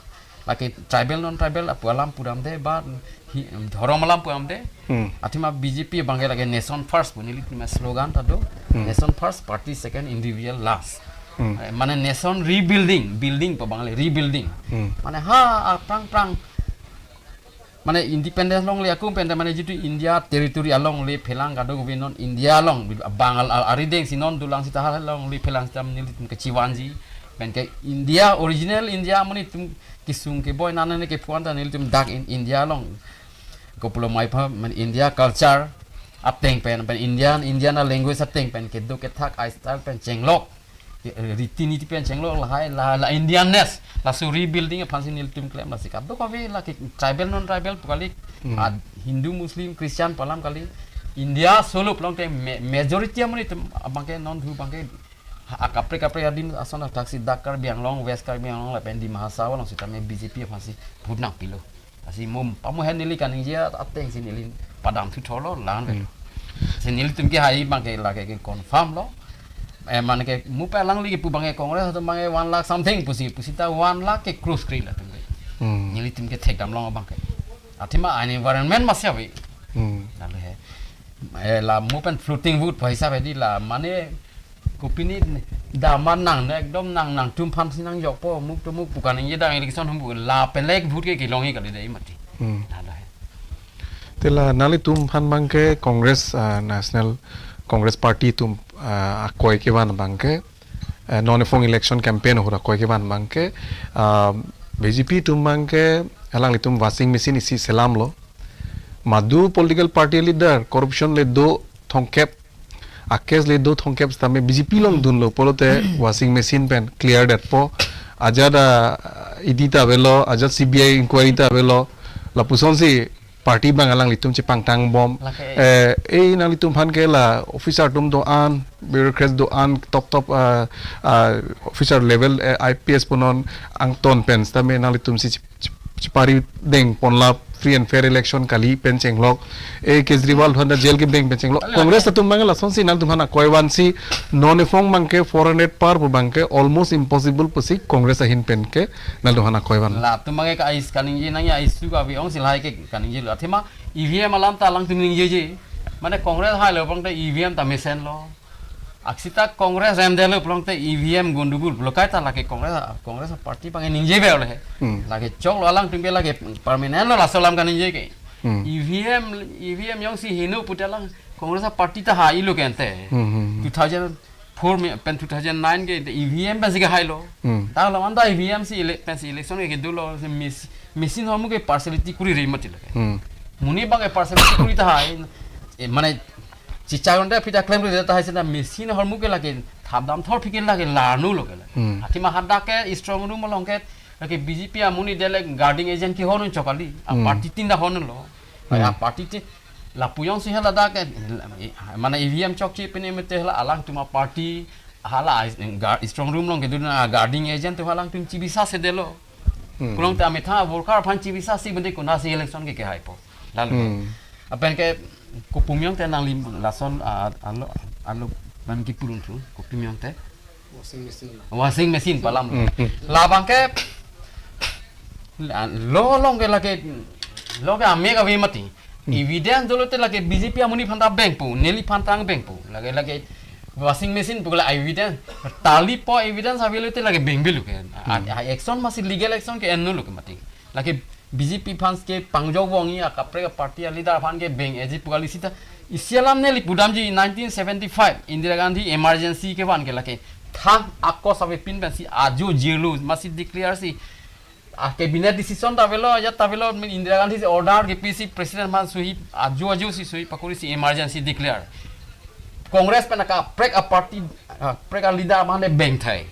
lake tribal non tribal apu alam pudam de ba hi, dhorom alam pudam de. Hmm. Athema B J P abang ke lake nation first pu nelitum a slogan ta do. Hmm. Nation first, party second, individual last. Hmm. Eh, mane nation rebuilding, building pu abang le rebuilding. Hmm. Mane ha, ah, prang prang. Mane independence longle akum pen mane jitu India territory alongle phelang kadokave non India along abang al, al arideng si non dolang sita halongle phelang sita nelitum kechivanji. Pen ke India, original India monit atum kesung keboi nane ne kephuan ta nelitum dak in India along ko pulo mai pha mane India culture ateng pen, pen Indian, Indian a language ateng pen kedo kethak a style pen chenglok. Riti niti pen chenglok lahai la, la Indianness. Laso rebuilding aphan si nelitum klem lasi kadokave lake tribal non tribal pu kali, Hmm. ah, Hindu, Muslim, Christian pu alam kali. India soluk along te ma-, majority amonit atum abang ke non du abang ke ha, akaprek kaprek adim ason athak si dak Karbi Anglong, West Karbi Anglong lapen Dima Hasao along sitame B J P aphan si vote nangpilo. Lasi mo pamu hen neli kaningje ateng si neli padam thu thorlo lan vet. Hmm. Si nelitum kehai abang ke lake ke confirm lo. Eh, mane ke mo pa alangli kepu abang ke Congress atum abang ke one lakh something pusi, pusi ta one lakh ke cross kri latum ke. Hmm. Nelitum kethekdam long abang ke. Athema an environment masi ave. Hmm. Lalu he. Eh, la mo pen floating vote pu hisab he di la mane kopine dam ma nang ne ekdom nang nangtum aphan si nangjokpo muk to muk pu kaningje dang election hum pu lapen le vote ke kelongji kali dei mati. Hmm. Ladak he. Te la nanglitum aphan abang ke Congress, ah, National Congress Party atum, ah, akoi kevan abang ke, eh, non ephong election campaign ahut akoi kevan abang ke, ah, B J P atum abang ke alanglitum washing machine isi selam lo. Madu political party leader corruption le do thongkep, a case le do thongkep sitame B J P along dunlo pulote washing machine pen clear detpo. Ajat, ah, E D ta avelo, ajat C B I inquiry ta avelo. Lapuson si party abang alanglitum chepangtang bom. Lake. Eh, eh, nanglitum aphan ke la officer atum do-an, bureaucrats do-an, top top, ah, ah, officer level, eh, I P S punon angton pen sitame nanglitum si chep-, chep-, chepari deng pon la free and fair election kali pen chenglok. Eh, Kejriwal aphan ta jail kebi deng pen chenglok. Ala. Congress atum abang lason si nanglitum aphan akoi van si non ephong abang ke four hundred par pu abang ke almost impossible pusi Congress ahin pen ke nanglitum aphan akoi van. Latum abang ke ka ais kaningje nang ya issue ka ave ong si lahai ke kaningje lo. Athema E V M alam ta alangtum ningjeje. Mane Congress hailo abang ta E V M ta mesen lo. Aksita Congress M D L pulote E V M gondogol pulo kaita lake Congress, Congress party abang ningje be ole he. Hmm. Lake choklo alangtum ke lake permanent lo laso alam kaningje ke. Hmm. E V M, E V M jongsi heno pute alang Congress party ta hailo ke ante. Hmm, hmm, hmm. Two thousand four me pen two thousand nine ke E V M pensi kehailo. Hmm. Ta lo anta E V M si ele-, pensi election ke kedo lo si mis-, machine ahormu ke partiality kuri ri mati lo ke. Hmm. Monit abang ke partiality kuri tahai. E, mane chichak ronde aphi ta klemri tahai seta machine ahormu ke lake thap damthor aphi ke lake larnu lo ke la. Hmm. Athema hadak ke strong room along ke lake B J P amonit dele guarding agent kehon chok kali. A Hmm. party tin ta honlo. Hmm. A party tin lapu jongsi hala dak ke, mane E V M chokche pine mete hala alangtum a party hala ga-, strong room along kedun a guarding agent atum alangtum chibisasi detlo. Hmm. Pulote amethang a worker aphan chibisasi bende konatsi election ke kehaipo. Lalu. Hmm. Lapen ke kopumyong te nangli lason, ah, alo, alo ban kipu lun thu, kopumyong te. Washing machine. Washing machine pu alam. Hmm, hmm. Labang ke, la, lo along ke lake, lo ke ame kave mati. Hmm. Evidence dolo te lake B J P amonit aphan ta bengpo, neliphan ta bengpo. Lake, lake washing machine pu la evidence. Tali po evidence avelo te lake beng belu ke. A, Hmm. a, action masi legal action ke enno lo ke mati. Lake B J P aphan ke pangjok vongji akaprek party a leader aphan ke beng eji pu kali seta. Isi alam neli pudamji nineteen seventy-five Indira Gandhi emergency kevan ke lake thang akos avepin pensi ajo jirlo masi declare si. A cabinet decision ta avelo, ya ta avelo, Indira Gandhi si order kepisi president aphan suhi ajo ajo si suhi pakuri si emergency declare. Congress pen akaprek a party, akaprek a leader mane beng thai.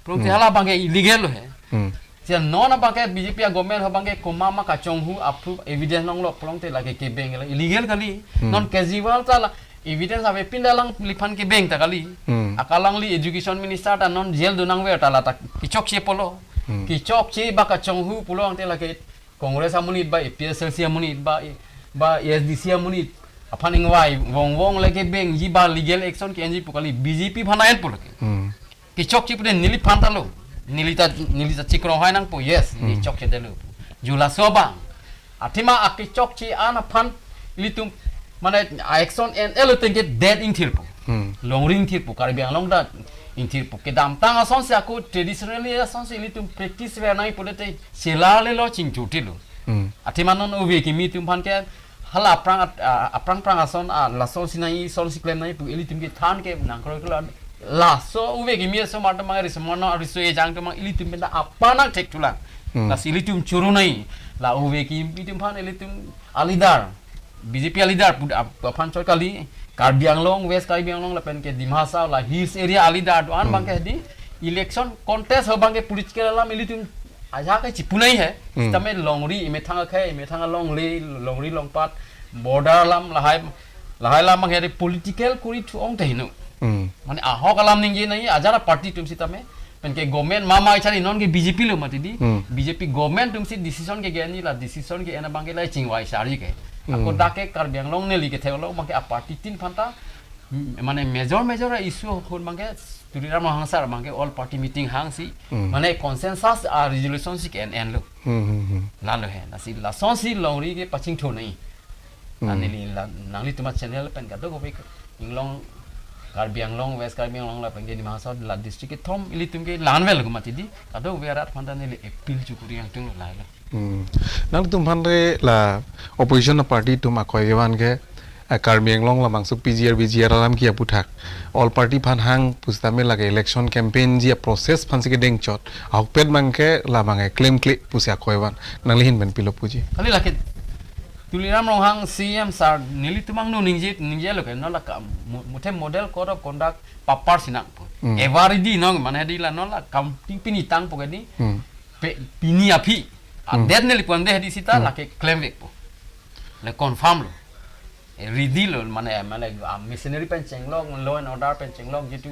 Pulote Hmm. hala abang ke illegal lo he. Hmm. Seta non abang ke B J P a government ho abang ke komat ma kachonghu approve evidence longlo pulote lake kebeng la illegal kali. Hmm. Non Kejriwal ta la evidence avepin ta alangliphan kebeng ta kali. Hmm. Akalangli education minister ta non jail do nangver ta la ta kechokche pulo. Hmm. Kechokche ba kachonghu pulote lake Congress amonit ba A P H L C amonit ba, ba A S D C amonit aphan ingvai vong vong lake bengji ba legal action ke enji pu kali B J P aphan en pulo ke. Hmm. Kechokche pute neliphan ta lo. Neli ta, neli ta chikrong hai nangpo. Yes, neli Hmm. chokche detlo. Ju laso abang. Athema akechokche an aphan ilitum mane a action en-elo tengke det ingthirpo. Hmm. Longri ingthirpo, Karbi Anglong ta ingthirpo. Kedamtang asonsi ako traditionally asonsi ilitum practice ver nai pulote chelar lelo chingchurtilo. Hmm. Athema non ove kimi atum aphan ke hala aphrang at-, a, aphrang aphrang ason, a, lason si nai, son si klem nai pu ilitum kethan ke nangkroi klo. Laso ove kimi aso mar atum abang riso mono riso ejang atum abang ilitum pen ta apanak thek thulang. Hmm. Lasi ilitum choro nai. La ove kimi atum aphan ilitum a leader, B J P a leader pu ap-, aphan chot kali, Karbi Anglong, West Karbi Anglong lapen ke Dima Hasao la hills area a leader do-an Hmm. abang ke di election contest ho abang ke political alam ilitum ajak ke chipu nai he. Hmm. Sitame longri emethang akhei, emethang alongle, longri longpat, border alam lahai, lahai alam abang ke di political kuri thu-ong te heno. Hmm. Mane ahok alam ningje nai ajat a party atum sitame. Penke government mama ichari non ke B J P lo mati di. Hmm. B J P government atumsi decision ke geni la decision ke-en abang ke la chingvai sari ke. Hmm. Ako dak ke Karbi Anglong neli kethelo abang ke a party tin aphan ta, mm, mane major major a issue ahut abang ke Tuliram Ronghang sir abang ke all party meeting hangsi. Hmm. Mane consensus a resolution si ke-en enlo. Hmm, hmm, hmm. Lalo he, lasi lasonsi longri ke pachingthur nai. Hmm. Neli la, nanglitum a channel pen kadokave inglong Karbi Anglong, West Karbi Anglong lapen ke Dima Hasao la district kethom ilitum ke la-an vel ko mati di. Kadokave arat aphan ta neli appeal chukuri nangtunglo lailo. Hmm. Nangtum aphan re la opposition party atum akoi kevan ke, eh, Karbi Anglong labangso P G R, V G R alam ke aputhak all party aphan hang pusitame lake election campaign ji a process aphansi kedengchot. Ahokpet abang ke labang ke klemkle pusi akoi van. Nangli ahin pen pilo puji. Kali lake Tuliram Ronghang C M sir nelitum angno ningje, ningjelo ke non la kam, mo-, muthe model code of conduct papar si nangpo. Hmm. Ever ready non mane di la non la kam ting pini tangpo ke di. Hmm. Pe, pini aphi. Hmm. Update neli pu-an de di seta Hmm. lake klemvekpo. Le confirm lo. Eh, ready lo mane, mane, ah, machinery pen chenglok, law and order pen chenglok, jitu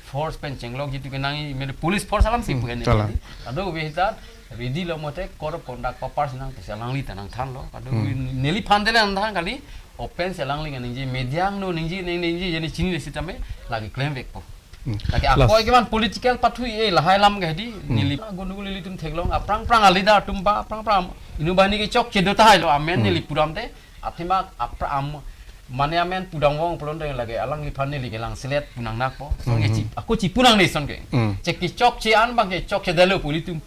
force pen chenglok, jitu ke nangji, mane police force alam si Hmm, pu-an chala. Kadokave ta ready lo muthe code of conduct papar si nang pesa alangli ta nangthanlo. Kadokave Hmm. neliphan dele nangthan kali, open si alangli ningje, media angno ningje, ning ningje, jeni chinine sitame lake klemvekpo. Hmm. Lake Last. Akoi kevan political pathu e lahai alam ke di, Hmm. neli gondogol ilitum theklong, aphrang aphrang a leader atum ba, aphrang aphrang inut banghini kechokche do tahailo, amen Hmm. neli puram te, athema aphrang am-, Mane amen pudam vong pulote lake alangliphan neli ke lang selet pu nangkokpo. Song ke Hmm. chi, ako chipu nangne song ke. Hmm. Che kechokche an abang ke chokchedetlo pu ilitum.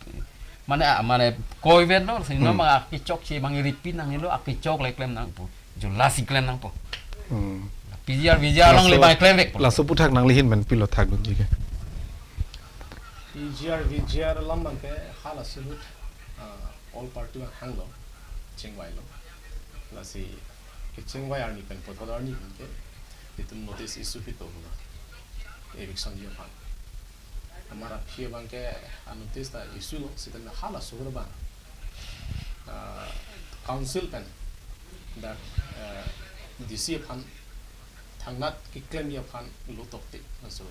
Mane, ah, mane koivetlo, si Hmm. non abang akechokche abang repeat nangnelo, akechok le klem nangpo. Jula si klem nangpo. Hmm. P G R, V G R along le Laso, abang klem vekpo. Laso aputhak nangli ahin pen pilo thakdunji ke? P G R, V G R alam abang ke halaso ahut, ah, all party abang hanglo, chingvailo. Lasi kechingvai arni pen puthot arni pen ke, itum notice issue pito hula. Eviction ji aphan. Amat aphi abang ke, ah, notice ta issue lo, seta halaso ahut abang, ah, council pen, dak, ah, D C aphan, thangnat keklemji aphan lo tokte, laso.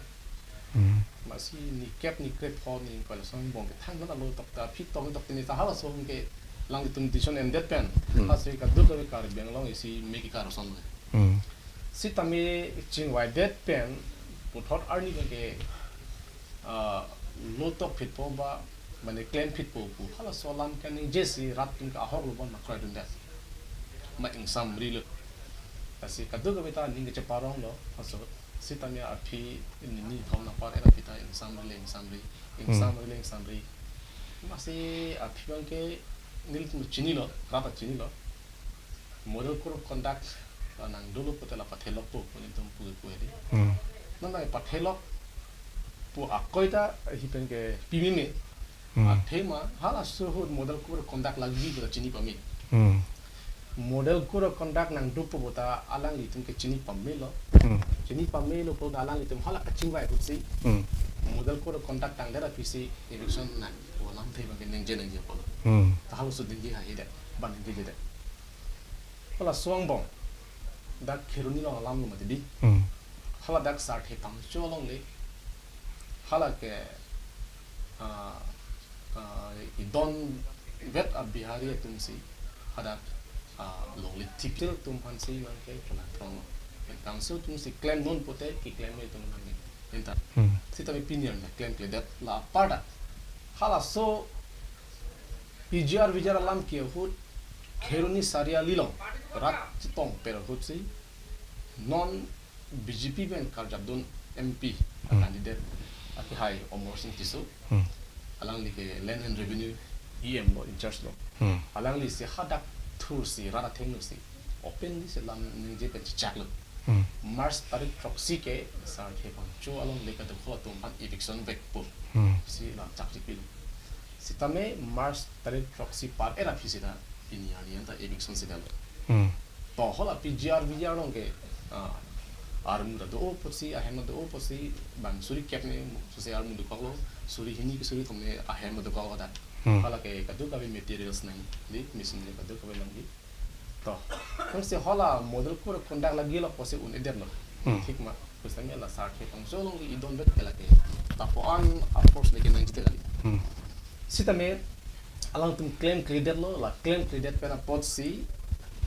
Hmm. Amatsi ni kep ni krepho ni koila song bong ke thangnat lo tokte, aphi tong tokte ni ta halaso ahut ke alanglitum decision endet pen. Hmm. Lasi kadokave Karbi Anglong isi me kekar ason lo. Hmm. Sitame chingvaidet pen puthot arni pen ke, ah, lo tokphitpo ba, mane klemphitpo pu halaso alam ke ningjesi rat atum ke ahok lo bon ma kroidundet. Ma ingsamrilo. Lasi kadokave ta aning kecheparonglo, halaso. Sitame aphi nini thom nangpar era pita ingsamri le ingsamri, Hmm. ingsamri le ingsamri. Amatsi aphi abang ke nelitum chinilo, rat ta chinilo. Model code of conduct, ah, nangdolo pute la pathelokpo pu nelitum pu pu hedi. Hmm. Non nang pathelok pu akoi ta hi pen ke pimeme. Hmm. Athema halaso ahut model code of conduct lagi pu ta chini pame. Hmm. Model code of conduct nangdopo pu ta alanglitum ke chini pamelo. Hmm. Chini pamelo pu ta alanglitum hala kachingvai ahutsi. Hmm. Model code of conduct tangdet aphisi eviction nang, pu alamthe abang ke ningje ningje apotlo. Hmm. Ta halaso ningje haihedet, ba ningjejedet. Halaso angbong dak Kheroni along alam lo mati di. Hmm. Hala dak Sarthe Phangcho along le. Hala ke, ah, ah, idonvet a Bihari atumsi hadak, ah, longle thipsil atum aphansi abang ke kelang krong. Council atumsi klemnon pute keklem atum nang enta. Hmm. Sitame pini arni klemkledet la apar ta. Halaso P G R V G R alam ke ahut Kheroni Sariali along rat chetong per ahutsi non B J P pen karjapdun M P Hmm. candidate akehai Amarsing Tisso. Hmm. Alangli ke Land and Revenue E M lo, in charge lo. Hmm. Alanglisi hadak thursi rat athengno si openly si lam ningje pen chechaklo. Hmm. March tarik throksi ke Sarthe Phangcho along le kadokave atum aphan eviction vekpo. Hmm. Si lam chak chipilo. Sitame March tarik throksi par era aphi seta pini arni anta eviction si damlo. Hmm. To hala P G R V G R along ke, ah, armu ta do-o pusi, ahem ta do-o pusi, bang suri kep ne, sose armu dokoklo, suri hini ke suri kethom ne ahem ta dokok hadak. Hmm. Hala ke kadokave materials nangji, machine ne kadokave nangji. To, nangsi hala model code of conduct lagilo pusi un-edetlo. Hmm. Thik ma, pusi nangji la Sarthe Phangcho along idonvet ke lake tapo-an a-force lake nangji te kali. Hmm. Sitame alangtum klemkledetlo, la klemkledet pen apotsi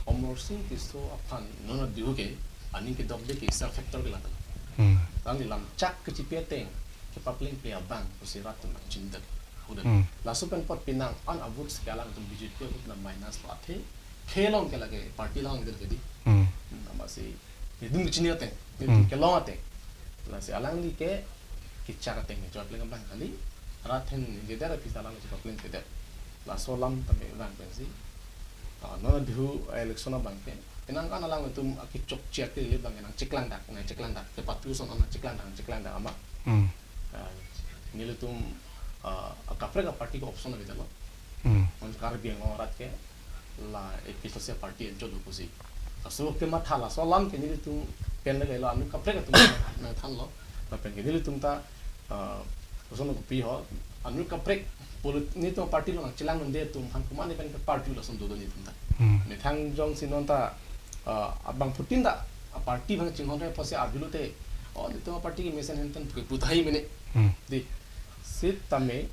Amarsing Tisso aphan non abihu ke aning kedokde ke self factor ke lata. Hmm. Alangli lam chak kechipi ateng, kepaplengple abang pusi rat atum nangchinidetlo. Udah. Hmm. Laso pen apot penang an a-votes ke alangtum B J P ahut na minus lo athe. Khelong ke lake party along ke di. Hmm. Hmm, amatsi nelitum kechini ateng, nelitum Hmm. kelong ateng. Lasi alangli ke kechak ateng, chot leng abang kali. Rat atheng ningjedet aphisi alangli chepaplengkledet. Laso alam tame abang pensi. Ah, non abihu election abang ke. Penang an alangtum akechokche akele abang nangcheklangdak, nangcheklangdak. Kepatu ason nangcheklangdak, nangcheklangdak amat. Hmm. Ah, nelitum, ah, akaprek a-party ke option avedetlo. Hmm. Non Karbi Anglong arat ke la A P H L C party anchot lo pusi. Laso kematha laso alam ke nelitum pen lake lo anut kaprek atum nangthanlo. Lapen ke nelitum ta, ah, koson kopi ho, anut kaprek polit-, nelitum party along nangchelangdunde atum aphan komatne pen ke party lason dodo nelitum ta. Hmm. Methang jongsi non ta, ah, abangphutin ta, ah, party abang chinghonre pusi arjulote, oh, nelitum party ke mesen henten pu puthai mene. Hmm. Di, sitame,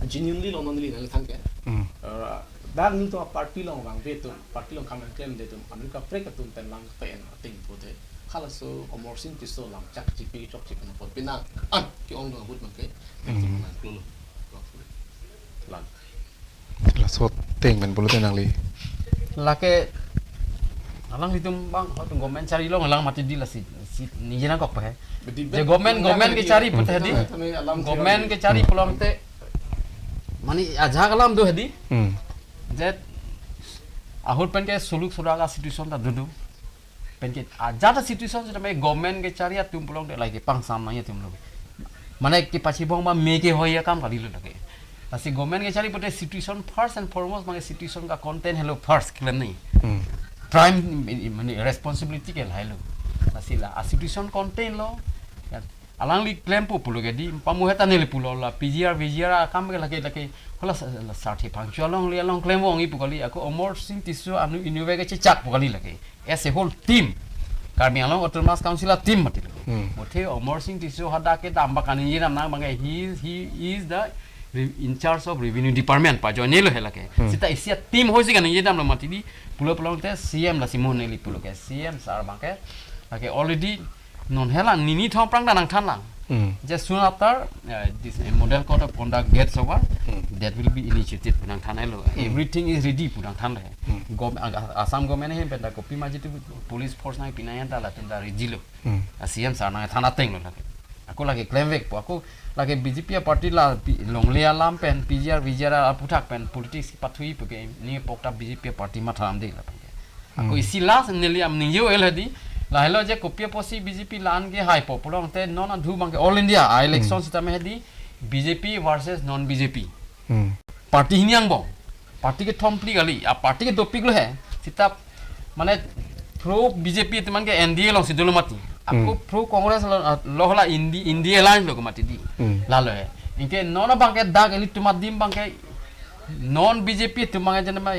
genuinely lo non neli nangthan ke. Hmm. Eh, dak nelitum party along vangve atum, party along kam nangklemde atum, anut kaprek atum pen lang pen ateng pute. Halaso Amarsing Tisso lam chak chipi chokche pen apot penang an ke-ongdung a-vote abang ke. Hmm. Nangklolo. Lang. Laso ateng pen pulote nangli. Lake Alanglitum bang, hotu government chari long alang mati di lasi, si, ningje nangkok pa he. Bedi je bet government, nang government ke nangji. Chari pute di. Tame alam government theory. Ke chari pulote. Mane ajak alam do he di. Hmm. Je ahut pen ke suluk surak a situation ta do do. Pen ke ajat a situation sitame government ke chari atum pulote lake pangsam nangji atum lo. Mane kepachibong ba me ke hoi akam kalilo lake. Lasi government ke chari pute situation first and foremost, mane situation ka contain helo first klem nangji. Hmm. Prime, mane responsibility ke lahelo. Lasi la a situation contain lo. Ya, alangli klempo pulo ke di, pamu heta neli pulo la P G R, V G R akam ke lake, lake, hala sa-, la sarthe pangchua longle along klem ong-i pu kali, ako Amarsing Tisso anu inutvet ke chechak pu kali lake. As a whole team. Karbi Anglong Autonomous Council a team mati lo. Hmm. Muthe Amarsing Tisso hadak ke dam ba kaningje dam nang bang ke he is, he is the re-, in charge of revenue department pa join lo he lake. Hmm. Sita isi a team hoisi kaningje dam lo mati di pulo pulote C M lasi mo neli pulo ke C M sir bang ke lake already non hela nini thom prang ta nangthan lang. Hmm. Just soon after, uh, this, uh, model code of conduct gets over, Hmm. that will be initiated pu nangthan lo. Hmm. Everything is ready pu nangthan lo. Hmm. Gov-, a-, a-, Assam government ahin pen ta kopi maji tu police force nangpi nangji anta latum ta ready lo. Hmm. A C M sir nangthan ateng lo lake. Ako lake klemvekpo, ako lake B J P a party la pi-, longle alam pen, P G R, V G R aphuthak pen politics pathui pu ke ni pokta B J P a party matha dam de la pen ke. Ako Hmm. isi last neli am ningje el he di. Lahelo je kopi apotsi B J P la-an ke haipo pulote non adhu bang ke All India a election Hmm. sitame he di B J P versus non B J P. Hmm. Party hini angbong. Party kethom phli kali. A party ke dopik lo he. Sita mane pro B J P teman ke N D A alongsi dolo mati. Ako Hmm. pro Congress lo, lo hala Indi-, India alliance lo ke mati di. Hmm. Lalo he. Anke non bang ke dak elitum adim bang ke non B J P atum bang ke jana ma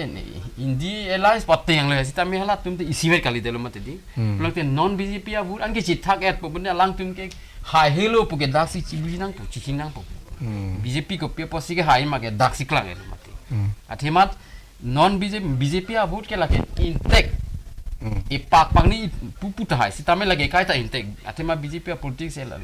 India alliance pateng lo he. Sitame halatum te isivet kali dolo mati di. Hmm. Pulote non B J P a vote anke chithak-etpo pulote alangtum ke hai helo pu ke daksi chibi nangpo, chiching nangpo. Hmm. B J P kopi apotsi ke hai ma ke daksi klang lo mati. Hmm. Athemat non B J P, B J P a vote ke lake intact. Hmm. Ipak pangni pupu ta hai, sitame lake kaita intact. Athema B J P a politics e la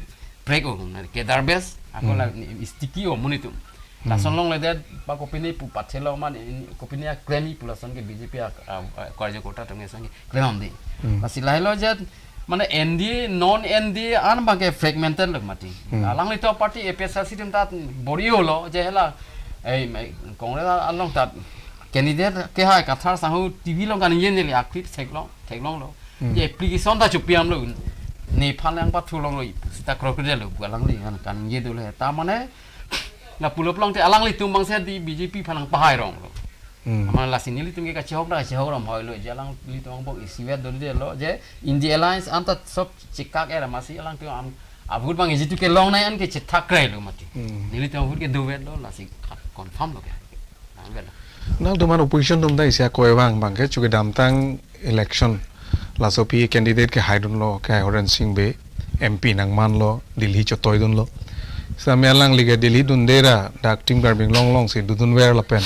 break o, na ke darbes, ako la Hmm. ni sticky o munitum. Hmm. Lason longledet, ba kopine pu pathe lo man, in-, kopine a klem-i pu lason ke B J P a, a, a, karyakarta atum ke lason ke klem-i di. Hmm. Lasi lahelo je, mane N D A, non N D A an bang ke fragmented lo mati. Hmm. Alanglitum party A P H L C atum ta bor-i lo, je hela, eh, me-, Congress along ta candidate ke hai Kathar Sangho T V along kaningje neli a clip theklong, theklong lo. Hmm. Je application ta chopiam lo, nephan lang pathu longlo, sita crocodile lo, pu alangli kan, kaningje dolo he. Ta mane, lapulo pulote alanglitum bang se di B J P aphan nangpahai rong lo. Hmm. Mane lasi nelitum ke kachehok ta kachehok ram hoi lo, je alanglitum angbong isivet dolo de lo, je India alliance anta sob chikak era masi alangtum am, a vote bang ijitu ke longnei an ke chithak kre lo mati. Hmm. Nelitum a vote ke dovet lo, lasi khat confirm lo ke. Nang vet lo. Nangtum an opposition atum ta isi akoi vang bang ke chuke damtang election. Laso aphi candidate ke haidun lo, ke Horensing Bey, M P nangman lo, Delhi chotoi dun lo. Sitame alangli ke Delhi dunde ra, dak Team Karbi Anglong alongsi dodun ver lapen.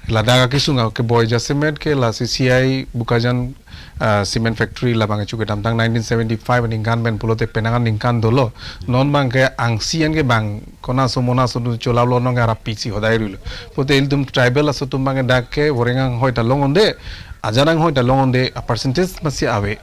Ladak akesung akeboi jasemet ke la C C I Bokajan, ah, cement factory labang chuke damtang nineteen seventy-five aningkan pen pulote penang aningkan dolo. Non bang ke angsi an ke bang kona so mona so dun cholap lo nong ara pisi hodai rulo. Pote ilitum tribal aso atum bang ke dak ke voreng anghoi ta longonde, ajan anghoi ta longonde, a percentage masi ave.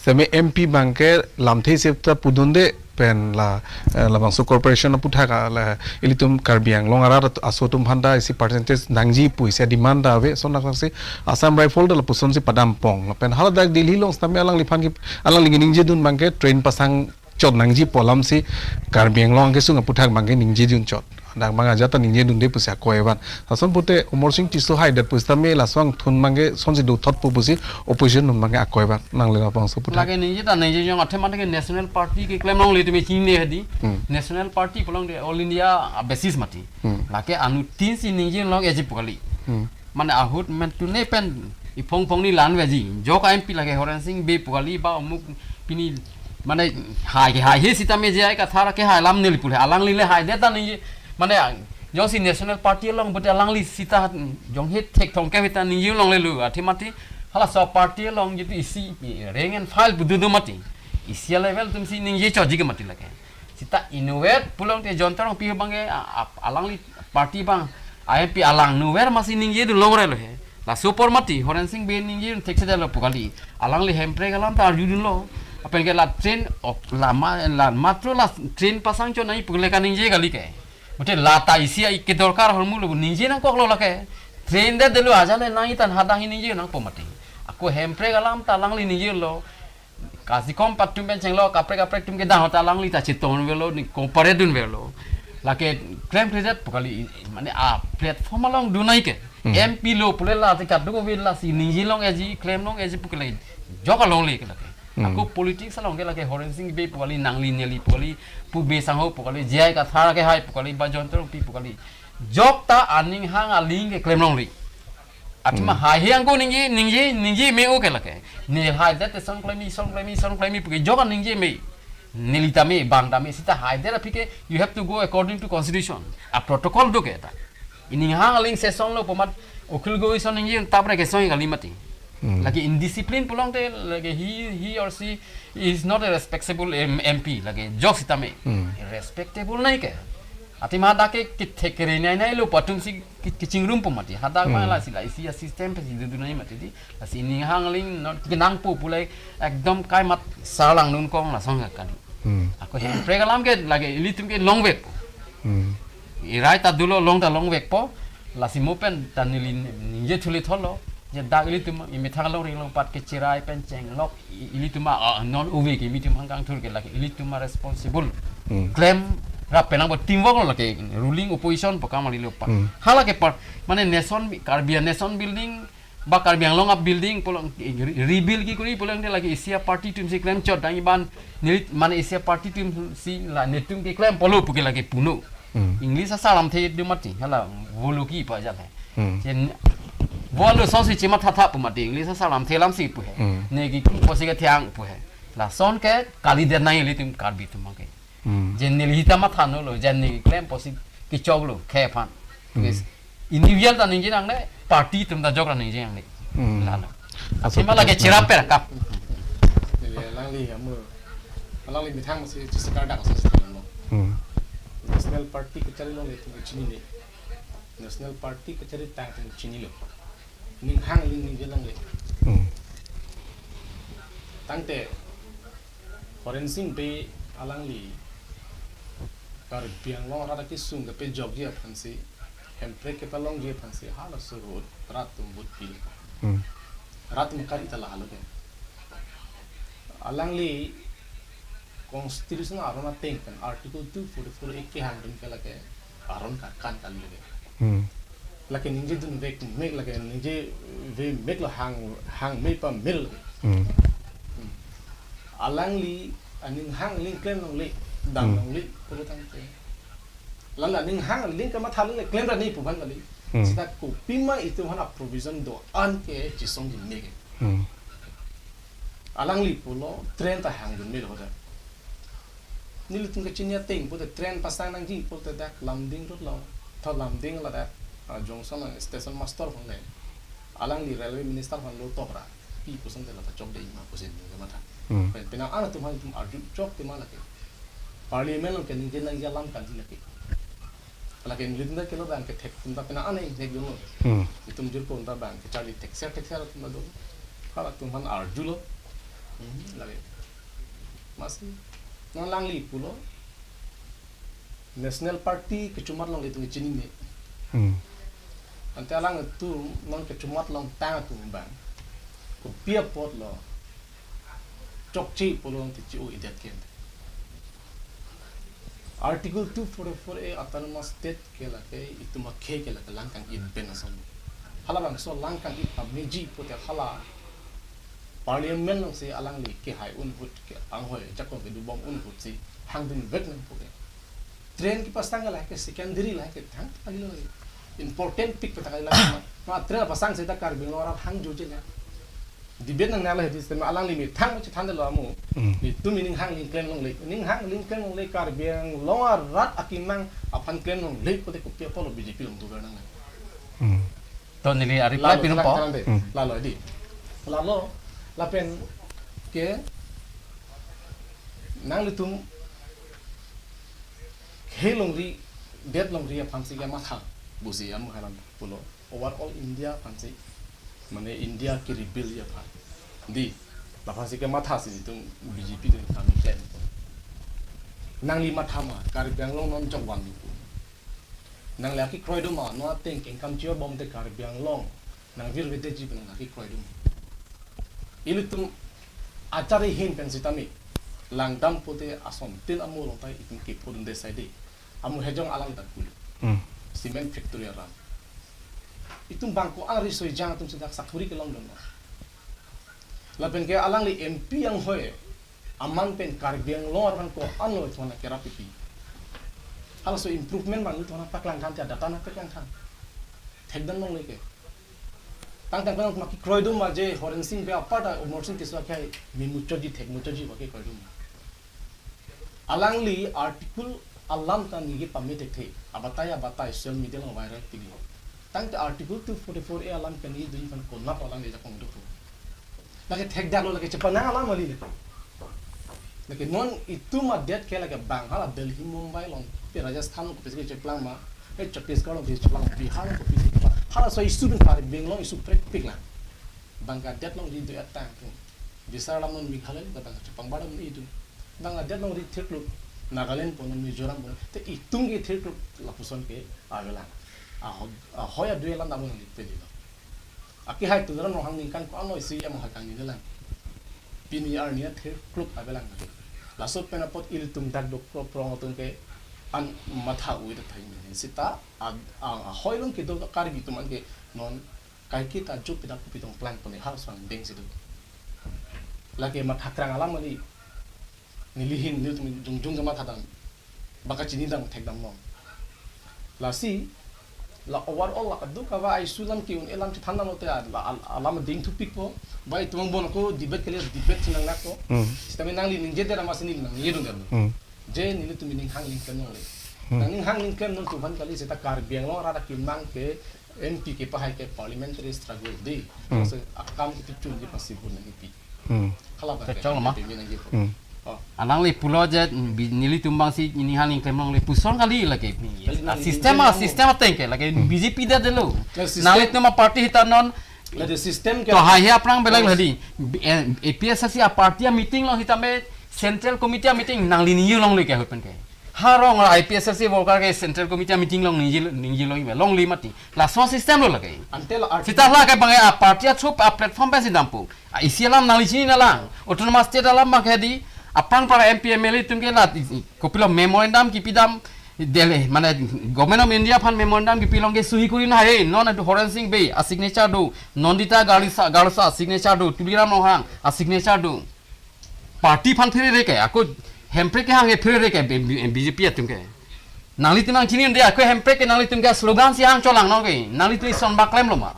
Sitame M P bang ke lamthe sep ta pudunde pen la, eh, labangso corporation aphuthak la ilitum Karbi Anglong arat aso atum aphan ta isi percentage nangji pu isi demand ta ave, son nak si Assam Rifle ta lapuson si padam pong. Pen haladak Delhi along sitame alangliphan ke, alangli ningje dun bang ke train pasang chot nangji pu alam si Karbi Anglong akesung aphuthak bang ke ningje dun chot. Dak bang ajat ta ningje dunde pusi akoi van. Lason pote Amarsing Tisso haidet pusitame lason thun bang ke sonsi dothotpo pusi opposition atum bang ke akoi van. Nangli labangso aphuthak. Lake ningje ta ningje jong athema ke national party ke klem longle tumi chinine he di. Hmm. National party pulote All India a basis mati. Hmm. Lake anuttin si ningje long eji pu kali. Hmm. Mane ahut men tune pen iphong phong ni lan veji. Jok a M P lake Horensing Bey pu kali ba omuk pini mane hai ke hai he sitame je ai Kathar ke hai lam neli pule alangli le haidet ta ningje mane jongsi national party along bote alangli sita jong he thekthong ke hita ningje longle lo athema ti halaso party along jitu isi rank and file pu dodo mati. Isi a level atum si ningje choji ke mati lake. Sita inutvet pulote Jayanta Rongpi bang ke, a, a, alangli party bang, I M P alang inutvet masi ningje dun longre lo he. Laso apor mati, Horen Sing Bey ningje thekse detlo pu kali. Alangli Hemprek alam ta arjudunlo. Lapen ke la train ok lama la matro la train pasang chot nai pu le kaningje kali ke. Mate la ta isi ai ke dorkar ahormu lo ningje nangkoklo lake. Train det detlo ajat le nang itan hadak hi ningje nangpo mati. Ako Hemprek alam ta alangli ningjelo. Kasikom atum pen chenglo, kaprek kaprek atum kedang ahut alangli ta chetongvelo, ni komparedunvelo. Lake klemkledet pu kali, mane a platform along dun nai ke. Hmm. M P lo pule la te kadokave lasi ningje longle, klem longle pu kali. Jok alongle ke lake. Hmm. Ako politics along ke lake Horen Sing Bey pu kali, nangli neli pu kali, pu Bey sangho pu kali, J I Kathar akehai pu kali, ba Jayanta Rongpi pu kali. Jok ta aning hang aling ke klem longle. Athema Hmm. haihe angko ningje, ningje, ningje me-o ke lake. Ne haidet te son klem-i, son klem-i, son klem-i pu ke jok aningje me. Neli ta me, bang ta me, seta haidet aphi ke, you have to go according to constitution. A protocol do ke ta. Ining hang aling session lo pu amat Akhil Gogoi son ningje tapre ke song kali mati. Hmm. Lake indiscipline pulote, lake he, he or she is not a respectable M-, M P. Lake jok seta me. Hmm. Respectable nai ke. Athema dak ke kethek kere nai nai lo pu atum si ki-, kechingrum pu mati. Hadak Hmm. ma lasi la isi a system pensi dudun nai mati di. Lasi ining hang aling not kenangpo pule ekdom kaimat sarlang nun kong lason kali. Hmm. Ako Hemprek alam ke lake ilitum ke longvekpo. Hmm. Irai ta dolo, long ta longvekpo. Lasi mo pen ta neli ningje thule thotlo. Je dak ilitum imethang along ring along pat kechirai pen chenglok i-, ilitum a, a, non uve ke ilitum hang kangthur ke lake ilitum a responsible. Hmm. Klem rap penang bo teamwork lo lake ruling opposition pu kam kali lo pa. Hmm. Hala ke par, mane nation bi-, Karbi a nation building, ba Karbi Anglong a building pulo re-, rebuild kekori pulote lake isi a party atum si klem chot dang iban neli mane isi a party atum si la netum keklem pulo pu ke lake puno. Hmm. English asar lamthe do mati, hala voloki pu ajat he. Hmm. Chen volo so si chematha tha pu mati, English asar lamthe lam si pu he. Hmm. Ne ki pu si ke thiang pu he. Lason ke kalidet nai ilitum Karbi atum ke. Hmm. Je neli hita matha nolo, je ne klempo si kechoklo, khephan. Hmm. Yes. Individual ta ningje nangne, party atum ta jok ra ningje nangne. Hmm. Lalo. Aso Sima lake cherap per kap. Neli alangli amu, alangli methang si chisikar dak sa si lo. Hmm. National Party kachari longle itum chinine. National Party kachari tang itum chinilo. Ining hang aling ningje longle. Hmm. Tangte Horen Sing Bey alangli Karbi Anglong arat akesung kepajokji aphan si, Hemprek kepalongji aphan si, halaso ahut rat atum vote pi. Hmm. Rat atum kari ta lahelo ke. Alangli constitution aron ateng pen Article two forty-four A kehangdun ke lake aron kakan kali lake. Hmm. Lake ningjedunvek mek, lake ningjevemek lo, hang, hang me pamir lake. Hmm. Hmm. Alangli aning hang aling klem longle, dam Hmm. longle, pulo tangte. Lala aning hang aling kamatha longle, klem ra nai pu abang kali. Hmm. Seta kopima itum aphan a provision do-an ke chisongji mek. Hmm. Alangli pulo train ta hangdun melo hoda. Nelitum kachini ateng pute train pasang nangji pute dak Lumding road lo. Tho Lumding ladak, ah, junction lo, station master aphan le. Alangli railway minister aphan lo tok ra. Pi pusonte la ta chokde ma pusi ningje matha. Hmm. Pen penang an atum aphan itum arju chok tema lake. Parliament along ke ningje nangji alam kali lake. Lake nelitum ta kelo abang ke thek atum ta penang an thekdunlo. Hmm. Itum jirpo atum ta abang ke charli thekser thekser atum ta do. Halatum aphan arjulo. Hmm, lake. Masi non alangli pulo. National Party kechomat longle itum chinine. Hmm. Ante alangtum non kechomat longtang atum abang. Kopi apotlo. Chokche pulo te chi-o-edet ke. Article two forty-four A Autonomous State ke lake itum akhei ke lake lang kang-it pen ason. Halabangso lang kang-it pameji pute hala Parliament alongsi alangli kehai un ahut ke anghoi ajakong kedobom un ahut si hangdunvek nangpo ke. Train kepasang ke lake secondary lake thang kali lo. Important pik pen ta kali lo. Ma, ma train pasang seta Karbi Anglong arat hangjoje le. Debate nangnelo hedi sitame alangli methang ma chethandetlo amu. Hmm. Itum ining hang aling klem longle. Ining hang aling klem longle Karbi Anglong arat akemang aphan klem longle pute kopi apotlo B J P along dover nangne. Hmm. To neli a-reply Lalo, pinumpo. Selang, selang de. Hmm. Lalo di. Lalo, lapen ke nanglitum khei longri, det longri aphansi kematha pusi amu halam pulo. Overall India aphansi. Mane India ke rebuild aphan. Di, laphan si ke matha si itum B J P atum kami plan. Nangli matha ma, Karbi Anglong non jok van pu. Nangli akekroidun ma, non ateng kengkam chior bom te Karbi Anglong. Nang virvedetji pen nang akekroidun ma. Ilitum achari hin pen sitame. Langdam pute asontin amo along ta itum kephodunde saide. Amo hejong alam ta kulu. Hmm. Cement factory alam. Itum bang ko-an riso-ejang atum seta sakuri kelongdun ma. Lapen ke alangli M P anghoi aman pen Karbi Anglong arvan ko-an lo ithona kerap pipi. Halaso improvement bang ithona paklang than, data na paklang than. Thekdam longle ke. Tangtang pen ma kekroidun ma je Horen Sing Bey apar ta Amarsing Tisso akhai memuchotji, thekmuchotji ba kekroidun ma. Alangli article alam ta ningje pame thekthe. Abatai abatai social media along viral pini. Tangte article two forty-four A alam pen idun pen konat alangli jakong dukhu. Lake thekdamlo, lake chepanang alam kali lake. Lake non itum adet ke lake bang hala Delhi, Mumbai along, pe Rajasthan along kopisi kecheplang ma, pe Chhattisgarh along kopisi cheplang, Bihar along kopisi cheplang. Halaso issue pen Karbi Anglong issue prekpik lang. Bang ke adet along di do-et tang pu. Bisar alam non Meghalaya along ta bang chepang baram ni itum. Bang adet along di thirkluk. Nagaland pu non, Mizoram pu non. Te itum ke thirkluk lapuson ke avelang. Aho-, ahoi adui alam ta mo nang di pedi lo. Akehai Tuliram Ronghang ningkan ko-an lo isi em hai kangni lang. Pini arni athirkluk avelang. Laso pen apot ilitum dak dokro prong atum ke an matha ui dak thai men. Seta a, a, ahoi along kedo Karbi atum an ke non kaiketa jup dak kopi tong plan pone hal sang deng situ. Lake matha krang alam kali. Neli hin nelitum jongjong kematha dam. Baka chinidam thekdam long. Lasi, la overall la kadokave issue alam ke-un alam chethan damlote la al-, alam ding thupikpo. Ba itum angbong ako debate kali, debate chenang nakpo. Hmm. Sitame nangli ningjedet amatsi neli nangjedun dam. Hmm. Je nelitum ning hang ning klem longle. Hmm. Nang ning hang ning klem non tuhan kali seta Karbi Anglong arat akemang ke M P kepahai ke parliamentary struggle di. Hmm. Maksud akam itu chun di possible nangpi. Hmm. Hala ba Kacang ke, lama. Pimpinan gitu. Hmm. Oh. Alangli pulo je, mm, bi-, nelitum bangsi ning hang ning klem longle puson kali lake. Kali Ah, nang sistem, ning ah, klem sistem ateng ke lake Hmm. B J P det delo. Ya, sistem. Nanglitum aparty hita non Lake sistem ke to hai he aphrang belang Oh. ladi. B-, eh, A P S S C aparty ameeting along hitame central committee ameeting nangli ningje longle ke ahut pen ke. Harong A P S S C worker ke central committee ameeting along ningje, ningje longle, longle mati. Laso sistem lo lake. Ante la art- Seta lake bang aparty achup aplatform pensi dampo. A, isi alam nangli chini nalang. Autonomous state alam bang hedi. Aphrang para M P M L A atum ke la, i, i, kopilo memorandum kipidam Delhi, mane Government of India aphan memorandum kipi along ke suhi kuri nahai, non adu Horen Sing Bey asignature do, Nandita Garlisa, Garlisa asignature do, Tuliram Ronghang asignature do. Party aphan pherere ke, ako hemprek kehang ke pherere ke B-, B-, B J P atum ke. Nanglitum nangchini de, ako hemprek ke nanglitum ke slogan si hang cholang nong ke, nanglitum ison bak klem lo ma.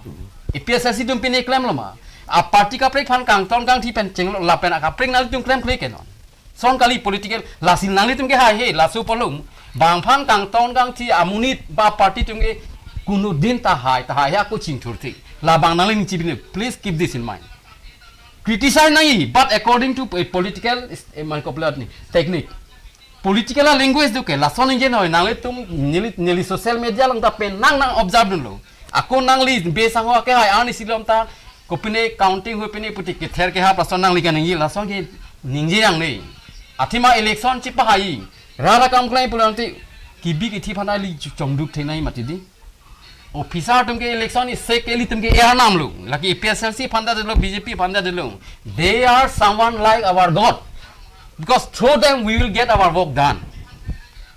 A P S S C atum pine klem lo ma. Aparty kaprek aphan kangton kangthi pen chenglo lapen akaprek nanglitum klemkle ke non. Son kali political, lasi nanglitum ke hai he, laso polum. Bang aphan kangton kangthi amonit ba party atum ke kunu din ta hai, ta hai he ako chingthur thi. Labang nangli ningje pine, please keep this in mind. Criticize nangji, but according to a political, eh, man koplat ni, technique. Political language do ke, lason ningje noi, nanglitum, neli, neli social media along ta pen nang nang observe dunlo. Ako nangli bey sangho akehai arni silom ta, kopine counting hui pine puti kether kehap lason nangli kaningje, lason ke ningje nangne. Athema election chepahai, rara kam klai pulang ti, kibi kithi aphan nangli chongduk thenai mati di. Officer atum ke election isi ke ilitum ke arnam lo, lake A P S S C aphan ta delo, B J P aphan ta delo. They are someone like our God. Because through them we will get our work done.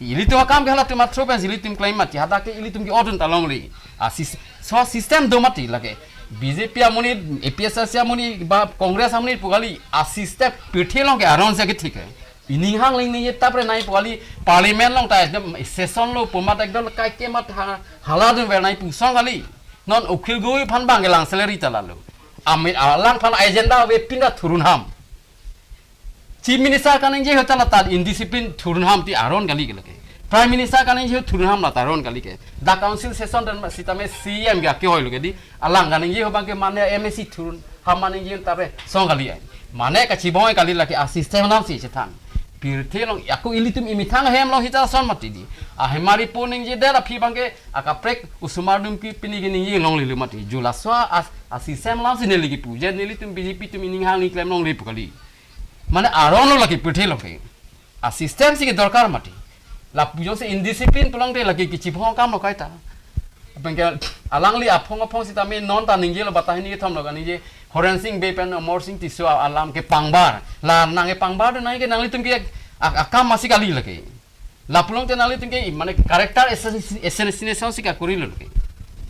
Ilitum akam ke halatum through pen ilitum klem mati, hadak ke ilitum ke odun ta longle. A sis-, so system do mati lake. B J P amonit, A P S S C amonit, ba Congress amonit pu kali, a system pirthe along ke aron se ke thik hai. Ining hang ling ni tapre nai pu kali, parliament along ta ekdom session lo pu mat ekdom kai ke mat ha-, hala dunver nai puson kali. Non Akhil Gogoi aphan bang ke lang salary ta lalo. Amit alangphan agenda ave pin ta thurun ham. Chief Minister kaningje ahut ta lata indiscipline thurun ham ti aron kali ke lake. Prime Minister kaningje ahut thurun ham lata aron kali ke. Dak council session dan sitame C M ke akehoi lo ke di. Alang kaningje ahut bang ke mane M A C thurun ham mane ningje tapre song kali ai. Mane kachibong kali lake a system alam si chethan. Pirthe along, ako ilitum imethang ahem along hita ason mati di. Ahemari po ningjedet aphi abangke akaprek osomar atum ke pini ke ningje longlelo mati. Jo laso a, a system alam si neli kipu. Je nelitum B J P atum ining hang ni klem longle pu kali. Mane aron lo lake pirthe along ke. A system si ke dorkar mati. Lapu jongsi indiscipline pulote lake kachibong akam lo kaita. Abangke alangli aphong aphong sitame non ta ningjelo, bata hini kethom lo kaningje, Horen Sing Bey pen Amar Sing Tisso a-, alam ke pangbar. La nang ke pangbar do nang ke nanglitum ke ak-, akam masi kali lake. Lapulote nanglitum ke mane character assassin-, assassination si kakuri lo lake.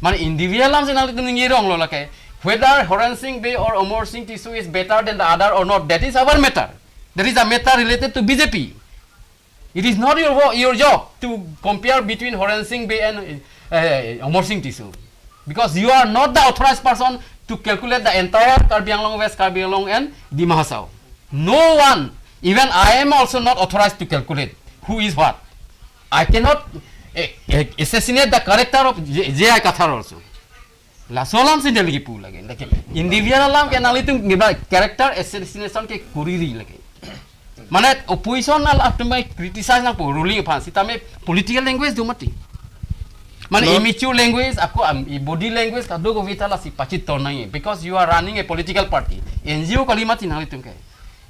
Mane individual alam si nanglitum ningjerong lo lake. Whether Horen Sing Bey or Amar Sing Tisso is better than the other or not, that is our matter. That is a matter related to B J P. It is not your wo-, your job to compare between Horen Sing Bey and, uh, Amar Sing Tisso. Because you are not the authorized person to calculate the entire Karbi Anglong West, Karbi Anglong and Dima Hasao. No one, even I am also not authorized to calculate who is what. I cannot, eh, eh, assassinate the character of J-, J I Kathar also. Laso alam si neli kipu lake. Lake individual alam ke nanglitum ngiba character assassination ke kuriri lake. Mane opposition atum bai criticize nangpo ruling aphan, sitame political language do mati. Mane No. immature language, ako am, i body language kadokave ta lasi pachit tor nangji, because you are running a political party. N G O kali mati nanglitum ke.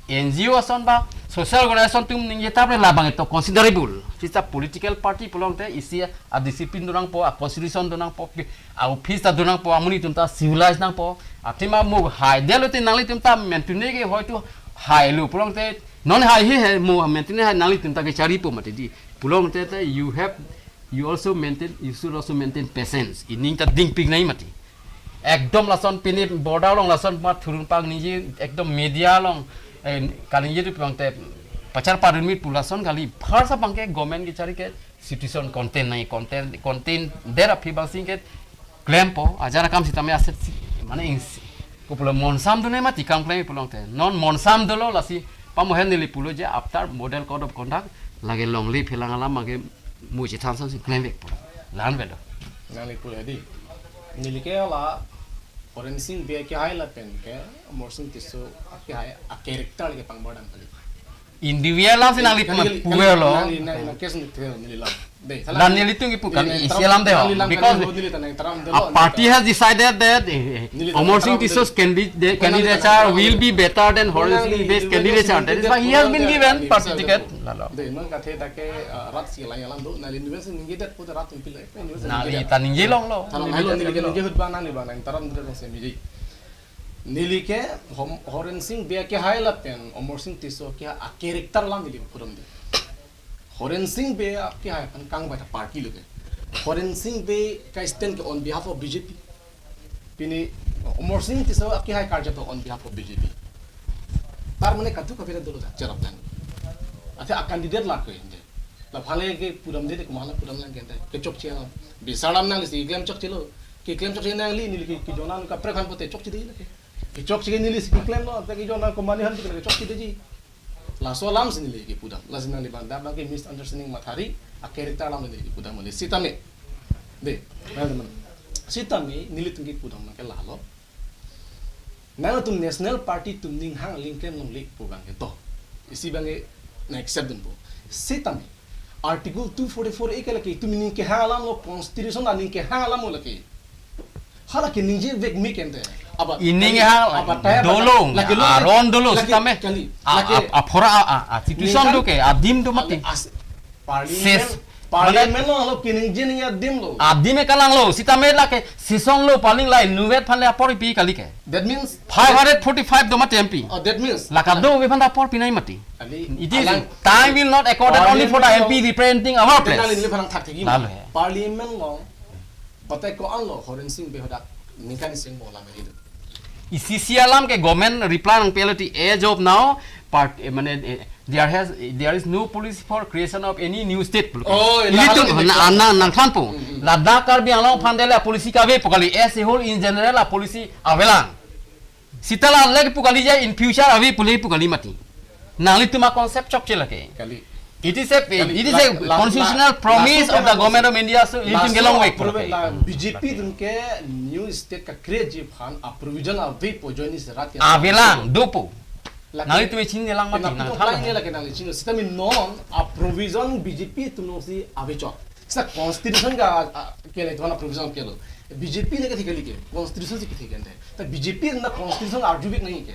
N G O ason ba social organization atum ningje tapre labang eto considerable. Sita political party pulote isi a discipline do nangpo, a constitution do nangpo, pi-, a office ta do nangpo, amonit atum ta civilized nangpo. Athema mo hai delo te nanglitum ta mentune ke hoitu hai lo pulote non hai he he mo mentune hai nanglitum ta kechari po mati di. Pulote te you have, you also maintain, you should also maintain patience. Ining ta dingpik nangji mati. Ekdom lason pini border along lason ma thurun pang ningje ekdom media along, eh, kaningje tu pang te pachar parun mit pu lason kali. First abangke government kechari ke situation contain nangji, contain, contain der aphi abang si ke klempo, ajat akam sitame aset si, mane ins-, kopilo monsam dun nangji mati kam klem pulote. Non monsam dolo lasi pamohen neli pulo je after model code of conduct lake longle phelang alam lake muji thanson si klemvekpo. Lan velo. Nangli pulo di. Neli ke la Horen Sing Bey kehai lapen ke Amar Sing Tisso kehai a character lake pangbar dam kali. Individual alam si nangli Kali, kali, pulo lo. Nangli, nangli, nangli case ni tel neli lam. Dei, salah. Dan nelitum kipu kali Neli isi nang alam dei ho. Neli nang Because kali neli tanang terang delo a party neli has decided that, eh, eh, Neli Amar Sing tanang Tisso's candi-, the Nang candidature tanang will be better than Horen Nang Sing Bey's neli candidature. That is why he has been neli given neli party neli ticket. Lalo. Dei, non kathe ta ke, uh, rat si lang alam do, neli neli neli neli pu rat pil. Neli ta ningje longlo. Tanang Neli helo ta neli ningje ningje longlo. Hut ba nangli ba nang terang delo se miji. Neli ke Hom-, Horen Sing Bey kehai lapen Amar Sing Tisso ke a character alam neli pudam de. Horen Sing Bey kehai aphan kangbai ta party lo ke. Horen Sing Bey ka stand ke on behalf of B J P. Pini Amar Sing Tisso kehai karja to on behalf of B J P. Tar mane kadokave dolo ta cherap dan. Athe a candidate la ko ende. La phale ke pudam de de kumala pudam lang ke ende. Kechokche alam. Bisar alam nangli si klem chokche lo. Keklem chokche nangli neli ke, kejona kaprek aphan pote chokche de ke. Kechokche neli si keklem lo, ante kejona komani aphan ke chokche de ji. Laso alam si neli kipudam. Lasi nangli banda abang ke misunderstanding mathari, a character alam neli kipudam neli sitame. Dei, teman-teman. Sitame nelitum kipudam abang ke lalo. Nangtum National Party atum ning hang aling klem longle pu abang ke to. Isi abang ke nang accept dunpo. Sitame Article two forty-four A ke lake itum ining kehang alam lo, constitution aning kehang alam lo lake. Hala ke ningjevek mi kente. Aba Ining kali, hang aba taya dolo, aba lake lo, aron dolo lake sitame. Kali, A, lake a, aphora a, a, a, situation ningkan do ke, adim do mati. As, parliament, Ses, parliament lo, lo kiningje ning adim lo. Adim e kalang lo, sitame lake session lo paling lai nuvet phan le apor pi kali ke. That means Five hundred forty-five do mati M P. Oh, that means La kadokave phan apor pinai mati. Ali, It is alang time will not accorded only for the Parliament M P lo, representing our Then place. Nangli neli phan thak thegi Lalo ma. He. Parliament lo. Batai ko-an lo Horen Sing Bey hadak ningkan sing mo lama itu. Isi isi alam ke government reply nangpelo ti as of now part, eh, mane, eh, there has, there is no policy for creation of any new state. Oh, Ili lahat tu itu na, na, nangthanpo. Hmm, hmm. Ladak Karbi Anglong aphan dele policy kave pu kali as a whole in general a policy avelang. Sita la lagi pu kali ja in future ave pu le pu kali mati. Nanglitum a concept chokche lake. Kali. It is a, Kali, it is la-, a la-, constitutional la-, promise laso of the government of India, so you laso can get along with approve lake. La B J P atum ke new state ka create ji aphan a provision ave pu joini se rat ya. Avelang, dopo. Lake, nangli tumi chini lang mati, nang thalang. Lake nangli chini, sitame non a provision B J P atum si ave chot. Sita constitution ka, a, a, kele, tuan a provision kelo. B J P ne kethe kali ke, constitution si kethe kente. Ta B J P na constitution arjuvek nangji ke.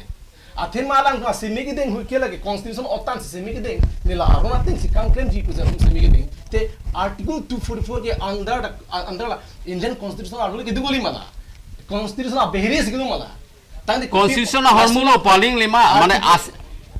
Athema alang ka semi kedeng hui kela ke constitution otan si semi kedeng. Neli aron ateng si kam klemji pu si semi kedeng. Te Article two forty-four ke under the, uh, under the Indian Constitution arlo ke dugoli mala. Constitution a beheri si kedung mala. Tangte constitution a hormulo paling lima, mane as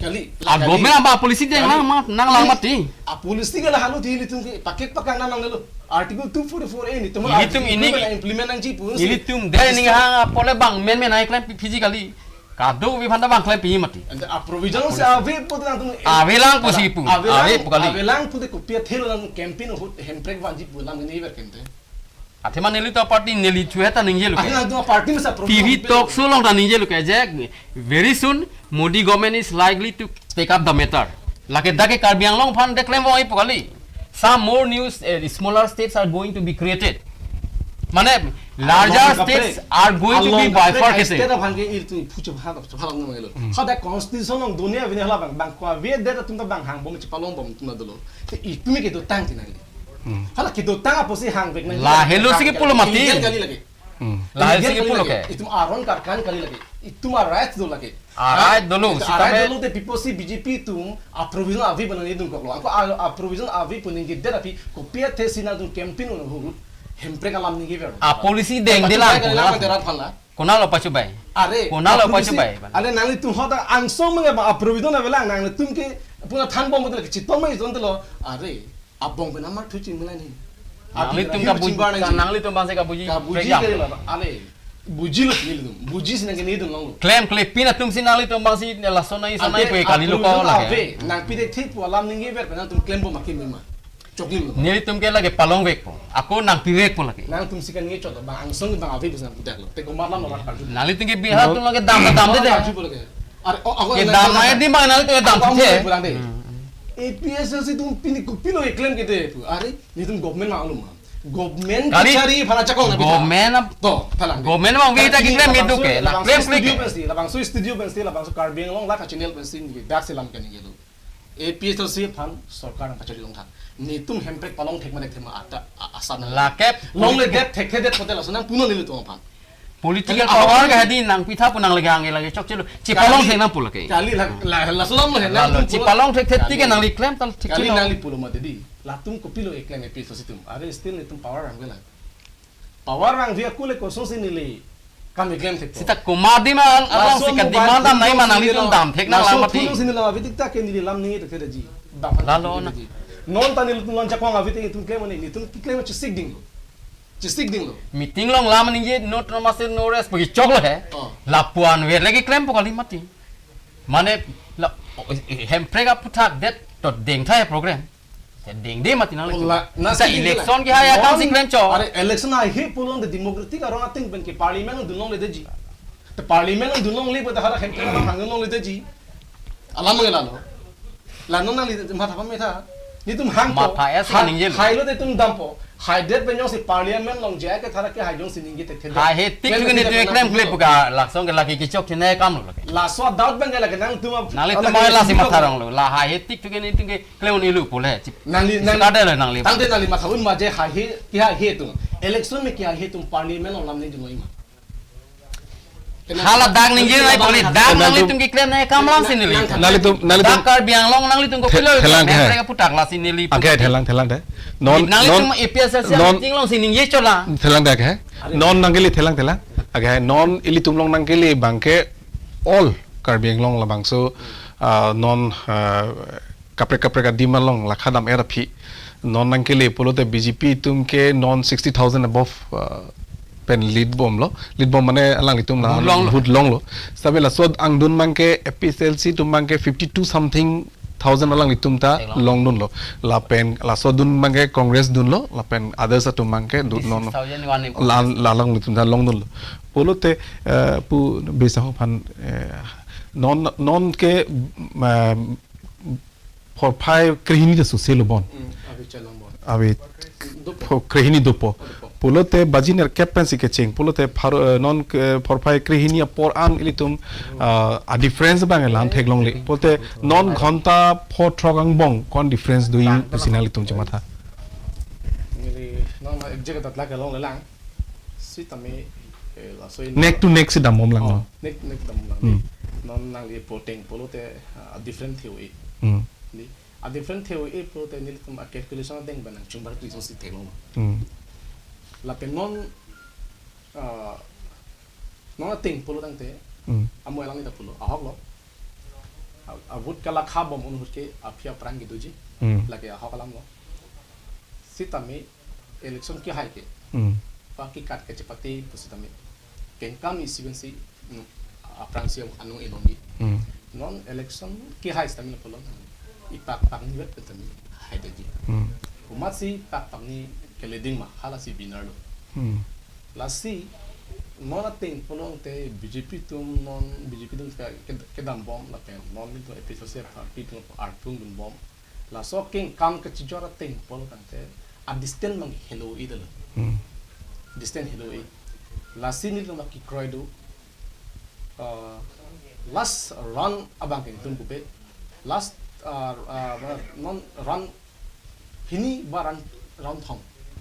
kali, a kali. Government aba policy deng kali. Lang ma, nang lang mati. A policy ke la halo di ilitum ke pakek pakang nang nang lo. Article two forty-four A netum ilitum ini implement nangji pu. Ilitum dei ning hang apole bang men men ai klem physically. Kadokave aphanta bang klem pi mati. Ante a provision si ave pu nangtum. Ave lang pusi pu. Ave lang, ave pu kali. Ave lang pu te kopi athelo lang campaign ahut hemprek vanji pu lam ni ver kente. Athema neli to party neli chu heta ningjelo ke. Athema to party mesa problem. T V talk show along ta ningjelo ke je very soon Modi government is likely to take up the matter. Lake dak ke Karbi Anglong aphan de klem oi pu kali. Some more news, eh, smaller states are going to be created. Mane larger states are going to be bifurcated. State aphan ke ilitum phuche bhang phuche bhang nang melo. Hada constitution along dunia vini hala bang bang ko ave det atum ta bang hang bom chepalong bom atum dolo. Te itum ke dotang ti nang. Hmm. Hala kedotang apotsi hangvek nang. Lahelo si kepulo mati. Illegal kali lake. Hmm. Lahelo si kepulo ke. Itum aron karkan kali lake. Itum a rights do lake. A right dolo, a right sitame dolo te pipo si B J P atum a provision ave pu nangkedun koklo. Ako a, a provision ave pu ningke der api kopi athe si nangtum campaign un hurut hemprek alam ningke ver. A policy deng de lang. Kali lang ko la. Mate rat phan la. Konat lo pachubai? Are, konat lo pachubai? Are nanglitum hota angsong menge ba a provision ave lang nanglitum ke puna than bom betul ke chitom mai zon telo. Are, abong bena mar thuching melani. Nanglitum ka buji, nanglitum bangsi ka buji. Ka buji kali la, are. Buji lo nelitum. Buji si nangke nelitum long lo. Klem klepin atum si nanglitum bangsi lason nai son nai ante pe kali lo ko la ke. Nangpi de thip alam ningke ver pe nangtum klem bom akim ma. Choklim lo. Nelitum ke lake palongvekpo. Ako nangpivekpo lake. Nangtum si kan nge chot bang angsong bang ave bisa pudak lo. Te komat lam lo arju. Nanglitum ke Bihar atum lake dam dam de de. Arju lake. Are, o, ako kedam nai di bang nanglitum ke dam ako the. Pulang de. Hmm. A P H L C atum pini kopilo keklem kede pu. Are, nelitum government ma alum ma. Government kali kachari phala chakong na government ap to phala. Government ma wi ta keklem itu ke. Labangso studio pensi, labangso studio pensi, labangso Karbi Anglong la ka channel pensi ni dak selam kani gelo. A P H L C aphan sorkar nang pachari longtha. Netum hemprek palong thek ma thek thema ata a-, asa nang. Lake long le political det thek thek det hotel aso nang puno nelitum aphan. Political power ke hadi nang pitha pu nang lege ange lage chokchelo. Chipalong thek nang pu lake. Kali la la la sulam lo he nang chipalong thek thek tike nangli klem tal thek kali nangli pulo mati di. Latum kopilo keklem A P H L C atum. Are still netum power rang vela. Power rang via kule kosong si neli kam keklem thek. Sita komat di ma ang along si ka demand dam nai ma nanglitum dam thek nang lam mati. Laso thulung si neli lam avi tik tak ke neli lam ni thek thek ji. Lalo na. Non ta nelitum lon chakong avi tik itum klem ni itum klem chesik ding lo. Chesik ding lo. Meeting along lam ningje no drama se no rest pagi chok lo he. Oh. Lapuan ver lagi klem pu kali mati. Mane la, oh, eh, hemprek aphuthak det to dengtha he program. Te dengde mati nang. Oh, la, na sa si election ke haya kam si klem cho. Are election haihe pulo te democratic arong ateng pen ke parliament dunlongledeji. Te parliament dunlongle pu ta hara hemprek alam hang dunlongledeji. Alam nge lalo. La non nangli matha pametha. Netum hangpo. Matha ya si ningje lo. Hailo te tum dampo. Haidet pen jongsi parliament along jai ke thara ke hai jongsi ningje thekthe. Haihe tik tu ke netum klem klem pu ka laksong ke lake kechok thene kam lo lake. Laso doubt bang ke lake nangtum. Nangli tum mai lasi matha rong lo. La haihe tik tu ke netum ke klem un ilu pule. Nangli, nangli kada le nangli. Tangte nangli matha un ma je haihe, kehaihe atum. Election me kehaihe atum parliament along lam ningje noi ma. Hala dak ningje nai poli dak nanglitum keklem nai kam lam si neli. Nanglitum, nanglitum. Dak Karbi Anglong nanglitum kopilo. Thelang ke. Mereka putak la si neli. Ake thelang, thelang de. Non, nanglitum non, A P H L C non, meeting along si ningje chola. Thelang de ke. Non nangkele thelang, thelang. Ake non ilitum along nangkele bangke all Karbi Anglong labangso, ah, non, ah, kaprek kaprek adim along lakha dam-er aphi. Non nangkele pulote B J P atum ke non sixty thousand above, uh, pen lead bomlo. Lead bom mane alanglitum la vote longlo. Vote longlo. Sabe laso angdun abangke A P H L C atum abangke fifty two something thousand alanglitum ta longdunlo. Lapen laso adun abangke Congress dunlo, lapen others atum abangke dun non. Fifty six thousand one. La, la alanglitum ta longdunlo. Pulote, uh, pu Bey Sahu aphan, uh, non, non ke, uh, porphai krehini ta soselo bon. Hmm, ave chelong bon. Ave dopo. Pho-, krehini dopo. Dopo. Pulote baji nerkep pensi kecheng. Pulote pharo, eh, non ke, phorphai krehini apor an ilitum, ah, a difference abang la-an theklongle. Pulote non ghonta pho throk angbong ko-an difference do-i pusi nanglitum chematha. Neli non exact data kelongle lang. Sitame, eh, laso in neck to neck si dambomlang, oh, non. Neck to neck dambomlang. Hmm. Non nangli po ateng pulote, ah, different theo-i. Hmm. Di, a different theo-i pulote nelitum a calculation ateng ba nangchumbar tu iso si theklong. Hmm. Lapen non, ah, non ateng pulo tangte, hmm, amo alanglita pulo, ahok lo. A, a vote kalakha bom ahut ke aphi aphrang kedoji. Hmm. Lake ahok alam lo. Sitame election kehai ke. Hmm. Pa kekat kachepate pusitame kengkam isi pensi, mm, aphrangsi anong ilongji. Hmm. Non election kehai sitame pulo. Ipak pakni vet pen tame haidetji. Hmm. Komatsi pak pakni keleding ma halasi binar lo. Hmm. Lasi non ateng pulote B J P atum non B J P atum ke, ke, kedambom lapen non atum A P H L C party atum arpung dunbom. Laso kengkam kachijor ateng pulo tangte a distance abang helo-i detlo. Hmm. Distance helo-i. Lasi nelitum kekroi do. Uh, last round abang ke nelitum pupe. Last, uh, uh, non round hini ba round, round thom.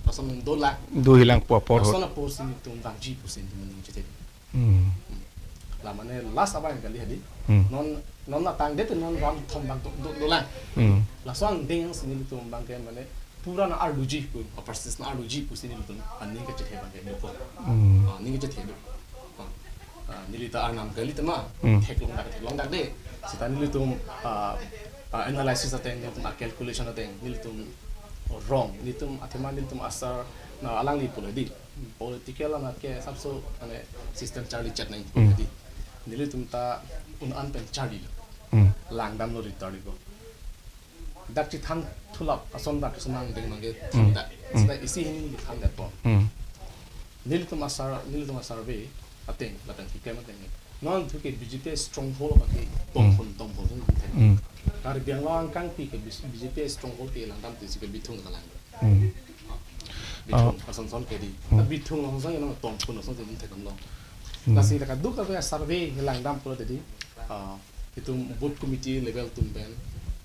Lason dolang. Dolang pu apor ahut. Lason apor si nelitum vangji pusi nelitum aning chethe. Hmm. La mane last abang kali hadi. Hmm. Non, non atangdet non round thom abang do, do, dolang. Hmm. Laso angdeng si nelitum abang ke mane pura nang-arluji pu, a process nang-arluji pusi nelitum aning kachethe abang ke dokok. Hmm. Ah, aning kachethe do. Ah, ah, nelita arnam kali tema. Hmm. Theklongdak, theklongdak de. Seta nelitum, ah, ah, analysis ateng, nelitum a calculation ateng, nelitum wrong. Nelitum athema nelitum asar, na alangli pulo di. Political anat ke sabso ane system charli chet nang, hmm, di. Nelitum ta un-an pen charlilo. Hmm. Langdamlo, return ko. Dak chethang thulap ason dak semang ding mangge, hmm, thulap. Hmm. Seta isi hini than detpo. Hmm. Nelitum asar, nelitum asarve ateng, lapen keklem ateng. Non thu ke B J P stronghold abang ke, hmm, tongphun, tongphun, tongphun. Hmm. Karbi Anglong angkangpi ke B J P stronghold ke langdam tisi ke Bithung kalang. Hmm. Bithung, ah, ason son ke di. Hmm. Bithung ason son ke non tongphun ason si thekdamlo. Hmm. Lasi ta kaduk ta survey langdam pulote di, ah, itum booth committee level atum pen,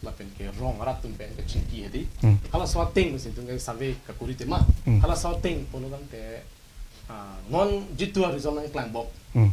lapen ke rong arat atum pen kachingki hedi. Hmm. Halaso ateng si itum ke survey kakuri tema. Hmm. Halaso ateng pulo tangte, ah, non jitu a result nangklangbom. Hmm.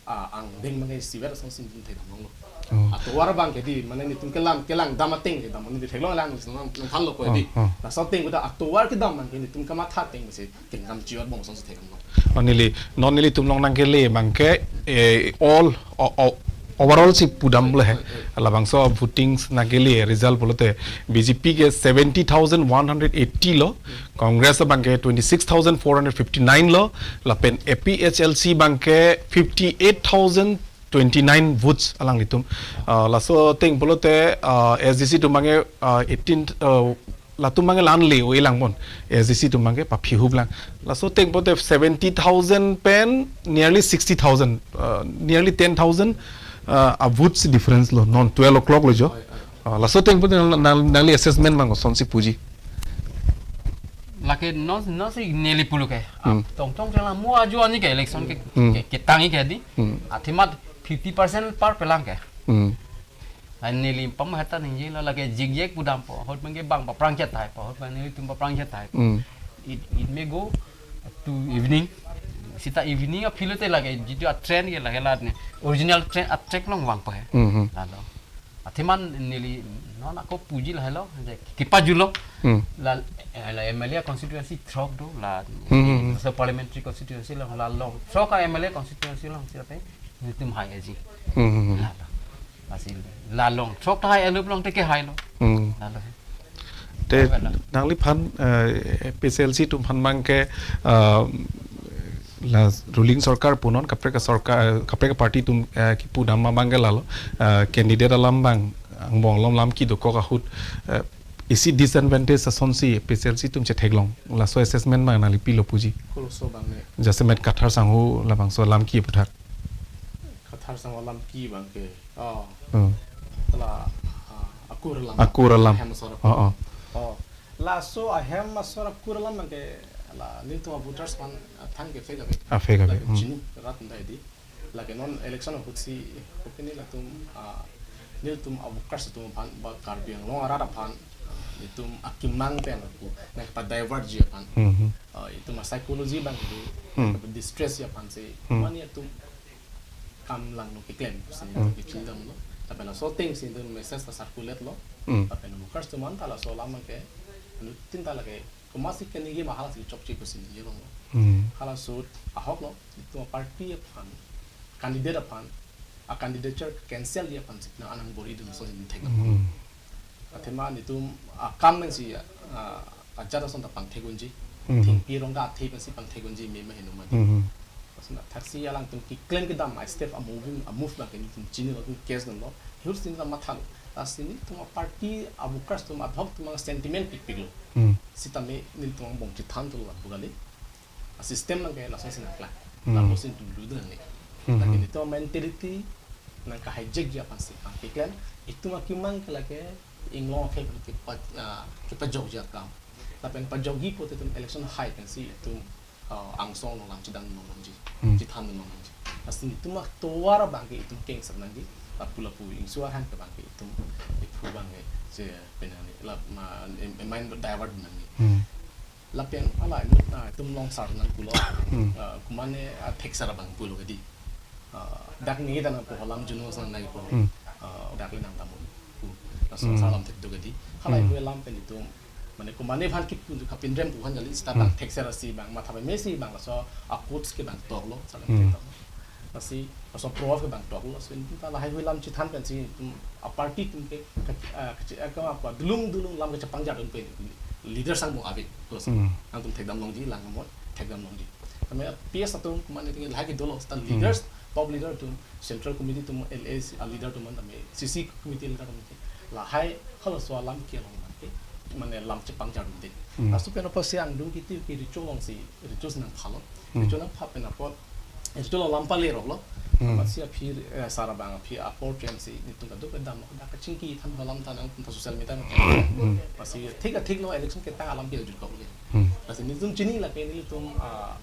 Ah, angdeng abang ke isivet asonsi nelitum thekdam longlo. Oh. Atovar abang ke di, mane nelitum kelang, kelangdam ateng kedam, nelitum theklonglang, nelitum nangthanlo ko di. Oh, oh. Laso ateng kuda atovar kedam abang ke nelitum kamatha ateng si kengkam chiwar bom asonsi thekdamlo. Oh, neli, non nelitum along nangkele abang ke, eh, all, o-, o-, overall si pudamlo he. Eh, eh. Labangso voting nangkele result pulote B J P ke seventy thousand one hundred eighty lo, Congress abang ke twenty six thousand four hundred fifty nine lo, lapen A P H L C abang ke fifty eight thousand twenty nine votes alanglitum. Ah, laso ateng pulote, ah, S D C atum abang ke, ah, eighteen, ah, latum abang ke la-an le-o-i langpon. S D C atum abang ke paphi huplang. Laso ateng pulote seventy thousand pen nearly sixty thousand, ah, nearly ten thousand, ah, a votes difference lo, non twelve o'clock lo jo. Ah, laso ateng pulote nang, nang, nangli assessment abang kosonsi puji? Lake non, non si neli pulo ke. Ah, hmm, tongtong jala mo ajo ani ke election ke, hmm, ke, ketang ke di. Hmm. Athema fifty percent par pelang ke. Hmm. Lapen neli pamahata ningjelo lake jigjek pudampo. Ahut abang ke bang paphrang chet tahai po. Ahut abang nelitum paphrang chet tahai po. Hmm. It, it may go to evening. Seta evening aphi lote lake jitu a trend ke lake la ne original trend a track along vangpo he. Hmm, hmm. Lalo. Athema neli non ako puji lahelo, je kipajulo. Hmm. La, eh, la M L A constituency throk do, la, hmm, hmm, hmm, so parliamentary constituency along, la along throk a M L A constituency along seta nelitum hai aji. Hmm, hmm, hmm. Lalo. Lasi la along throk tahai, elup along te kehailo. Hmm. Lalo. Te, lalo, nangliphan, eh, A P H L C atum aphan abang ke, eh, la ruling sorkar punon kaprek asorkar, kaprek aparty atum, eh, kipudam abang ke lalo, eh, candidate alam abang angbong along lam kedokok ahut, eh, isi disadvantage asonsi A P H L C atum chetheklong. Laso assessment abang nangli pilo puji? Koloso abang ne. Jasemet Kathar sangho labangso lam ke aputhak. Kathar sangho lam ke abang ke. Oh. Hmm. La, ah, akur alam. Akur alam. Ahem asor. Oh, oh. Oh. Laso ahem asor akur alam abang ke La nelitum a-voters aphan, ah, thang ke fake ave. Ah, fake ave. Lake, hmm, chini rat nda di. Lake non election ahut si, kopine latum, ah, nelitum a-voters atum aphan ba Karbi Anglong arat aphan, ah, nelitum akemang pen ako nangpa-divert ji aphan. Hmm, hmm. Ah, itum a-psychology abang itu, hmm, nangpa-distress ji aphan si. Hmm. Mane itum kam langno keklem si, hmm, nelitum kechini damlo. Lapen laso ateng si nelitum message ta circulate lo. Hmm. Lapen a-voters atum anta laso alam ke, anu tin ta lake komatsi keningje ma hala si chokche pusi ningje longlo. Hmm. Halaso ahok lo, itum a-party aphan, candidate aphan, a-candidature cancel ji aphan si nang anang bor-idun ason si thek. Hmm. Athema nelitum akam pen si, ah, ajat ason ta pangthek unji. Hmm. Thengpi rong ta athe pen si pangthek unji meme heno mati. Hmm. Lason thaksi alangtum keklem kedam a-step a-moving, a-move abang ke nelitum chinilo, nelitum case damlo. Hur si nelitum mathalo. Lasi nelitum a-party a-voters atum adhoc atum sentiment pikpiklo. Hmm. Sitame nelitum angbong chethan thulo lapu kali. A-system abang ke lason si nangklang. Hmm. Lapuson itum lutdun nangji. Hmm. Lake nelitum mentality nangka-hijack ji aphan si nangkeklem. Itum akemang ke lake inglong akhei pen kepa-, ah, kepajokji akam. Lapen pajokji pute itum election hai pensi itum, ah, angsong along lam chedam nangji. Hmm. Chethan nangji. Lasi nelitum atovar abang ke itum kengsak nangji. Lapu lapu ingsu arhan ke abang ke itum iphu abang ke je penani la ma em-, em-, mind divert nangji. Hmm. Lapen hala inut, ah, itum longsar nangpulo. Hmm. Ah, komane, ah, theksar abang pulo kedi. Ah, dak ningje ta nangpo, lam junu sang nangpo. Hmm. Ah, dak le nang tamu pu. Laso, hmm, sar lam thek do kedi. Hala, hmm, itum alam pen itum, mane komane aphan kipu kapinrem pu aphan kali, seta abang, hmm, theksar si abang matha pame si abang laso a-quotes ke abang toklo, sar lam, hmm, thek toklo. Lasi laso proof ke abang toklo, so itum ta lahai hui lam chethan pensi itum a-party atum ke, ke, ah, ke, ah, ke apa, dulung dulung lam kechepangjar dun pen leaders angbong ave, plus, hmm, nangtum thekdam longji, lang mo thekdam longji. Tame P S atum komane tinggi lahai ke dolo, seta, hmm, leaders, top leader atum, central committee atum, L A a-leader atum, tame C C committee leader atum, lahai halaso alam ke along abang ke, mane lam chepangjar dunde. Hmm. Laso pen apotsi angdung kiti ke recho alongsi, recho si nangphalo. Hmm. Recho nangpha pen apot, recho along lam pale roklo. Hmm. Amatsi aphi, eh, sar abang aphi apor chen si nelitum kadokave damlo, dak kachingki than alam ta nangtum ta social media nang. Hmm. Amatsi thik athik lo election ketang alam ke jut kok le. Hmm. Lasi nelitum chini lake nelitum, ah,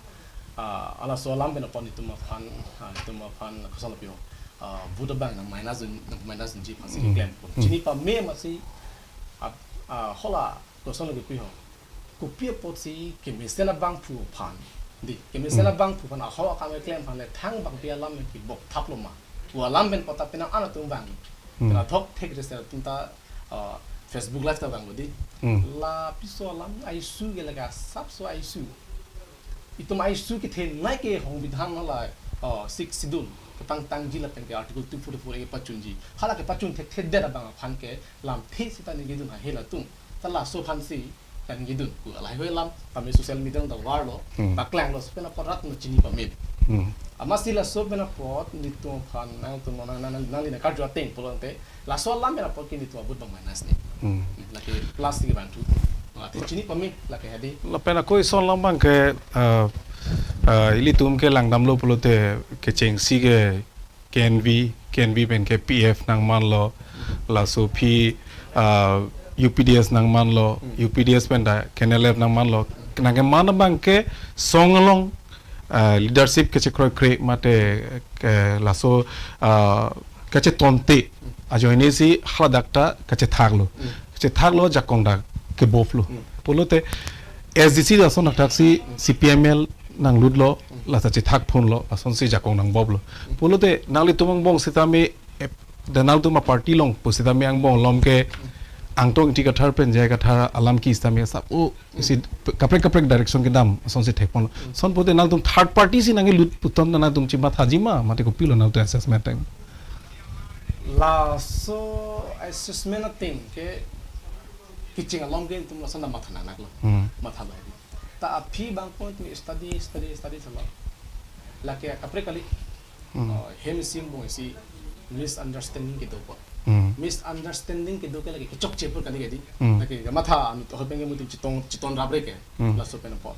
ah, halaso alam pen apot nelitum aphan, ah, nelitum aphan koson lapu ho. Ah, vote abang nang minus un, nang minus unji aphan si, hmm, keklem. Hmm. Chini pame amatsi, ah, ah, hala koson lake pu ho. Kopi apotsi kemesen abangphu aphan. Di, kemesen, hmm, abangphu aphan ahok akam keklem aphan le thang bangpi alam kebok thaplo ma pu alam pen apot ta penang an atum vang. Hmm. Penang thok thek res atum ta, ah, Facebook Live ta vanglo di. Hmm. Lapuson alam a-issue ke lake asapso a-issue. Itum a-issue kethenei ke songbidhan hala, ah, Sixth Schedule kepangtangji lapen ke Article two forty-four A kepachunji. Hala kepachun thekthedet abang aphan ke lamthe seta ningjedun ha hela atum. Ta laso aphan si kaningjedun pu lahai hui alam tame social media ta varlo, hmm, paklanglo, laso pen apot rat no chini pame. Hmm. Amatsi laso pen apot nelitum aphan nangtum nang, nang, nang, nangli nangkarju ateng pulote laso alam pen apot ke nelitum a-vote abang minus ne. Hmm. Lake plus ke bangthu. Athe chini pame lake hadi. Lapen ako ison alam abang ke, ah, ah, ilitum ke langdamlo pulote kechengsi ke K N V, K N V pen ke P F nangmanlo, laso aphi, ah, U P D S nangmanlo, hmm, U P D S pen ta K N L F nangmanlo. Nangkeman abang ke song along, ah, leadership kechekroikre mate, eh, laso, ah, kachetonte ajoine si haladak ta kachethaklo. Hmm. Kachethaklo, jakong ta keboplo. Hmm. Pulote S D C lason athak si C P M L nanglutlo, lata chethak phunlo, lasonsi jakong nangboplo. Pulote nanglitum angbong sitame, eh, de nangtum a-party along pu sitame angbong malom ke Angtong Ingti Kathar pen J I Kathar alam ke sitame asap, oh, isi kaprek kaprek direction kedam, lasonsi thekponlo. Lason pulote nangtum third party si nangkelut pu ton nangtum chimathaji ma, mate kopilo nangtum assessment teng? Laso assessment ateng ke kecheng along ke itum lason ta matha nangkoklo. Hmm. Matha lo. Ta aphi abang point me study, study, study salo. Lake kaprek kali. Hmm. Oh, hem isi angbong isi misunderstanding kedo apot. Hmm. Misunderstanding kedo ke lake kechokche apot kali kedi. Hmm. Lake kamatha anut ahoi pen ke mutum chetong, chetong rabre ke. Hmm. Laso pen apot.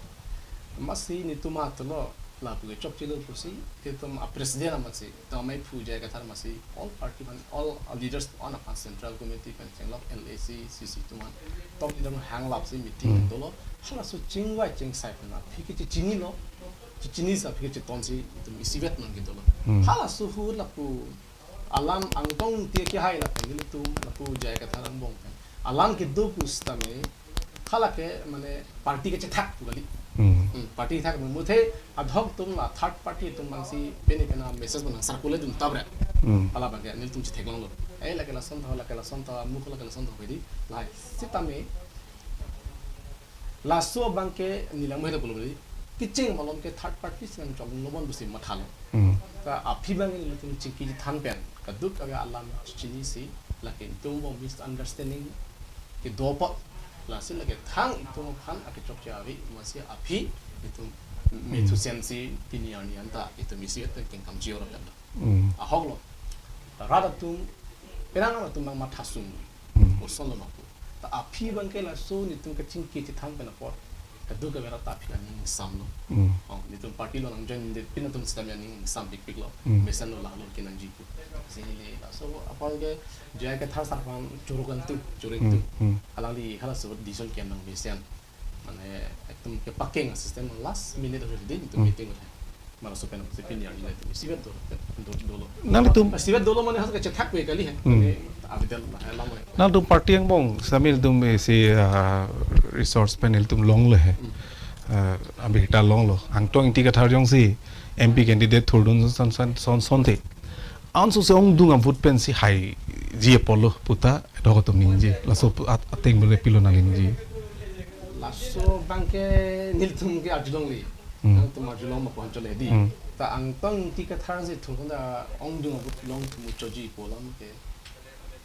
Amatsi nelitum matha lo. Lapu ke chokchelo pusi, itum a president amatsi, itum amei phu J I Kathar amatsi, all party aphan, all leaders on aphan central committee pen chenglok L A C, C C atum an, top leader aphan hanglapsi meeting Hmm. dolo, halaso chingvai chingsai pen aphi ke chechinilo, chechinisi aphi ke chetonsi, itum isivet nangkedolo. Hmm. Halaso ahut lapu alam Angtong Ingti kehai lapen nelitum lapu J I Kathar angbong pen alam kedo pusitame, hala ke mane party kechethak pu kali. Hmm. Hmm, party thak muthe adhok atum la third party atum abangsi pini pena message abang circulate dun tabre. Hmm. Hala abang ke nelitum chetheklonglo. Eh, lake lason tho, lake lason tho, amuk lake lason tho kedi. Lahai sitame laso abang ke neli lang mo heda pulo beli. Kecheng malom ke third party si nangchok lobon pusi mathalo. Hmm. Ta aphi abang nelitum chingki chethan pen kaduk ave alam chinisi, lake itum bo misunderstanding kedo apot, lasi lake thang itum aphan akechokche ave, masi aphi itum Hmm. methusen si pini arni anta itum isi atan kengkam jior pen. Hmm. Ahok lo. Rat atum, penang atum nang mathasung. Hmm. Osonlo mapu. Ta aphi abang ke laso nelitum kachingki chethan pen apot, kaduk ave rat ta aphi aning ingsamlo. Hmm. Oh, nelitum party along nangjoin de pin atum sitame aning ingsam pikpiklo. Hmm. Mesenlo, lahelo kenangji pu. Singli laso apor ke J I Kathar sar aphan choro kangtung, choro Hmm. ingtung. Hmm. Alangli halaso decision ke nangmesen. Mane ekdom kepakeng asystem last minute ahut dei itum Hmm. meeting ahut. Mane laso pen si pini arni itum isivet do, do, dolo. Nanglitum Isivet dolo mane halaso kechethak ave kali he. Hmm. Mane avidel lah, eh, lam hai. Nanglitum party angbong sitame itum isi, ah, resource pen itum longlo he. Hmm. Ah, abirta longlo. Angtong Ingti Kathar jongsi M P candidate thurdun son son son sonte. Ansose ongdung avote pensi haiji apotlo puta adhok atum ningje. Laso pu-, at-, ateng bole pilo nangli ningje. Laso abang ke nelitum ke arjulongle. Hmm. Nangtum arjulong ma pon chole dei. Hmm. Ta Angtong Ingti Kathar si thurkunda ongdung avote longthu muchotji pu alam ke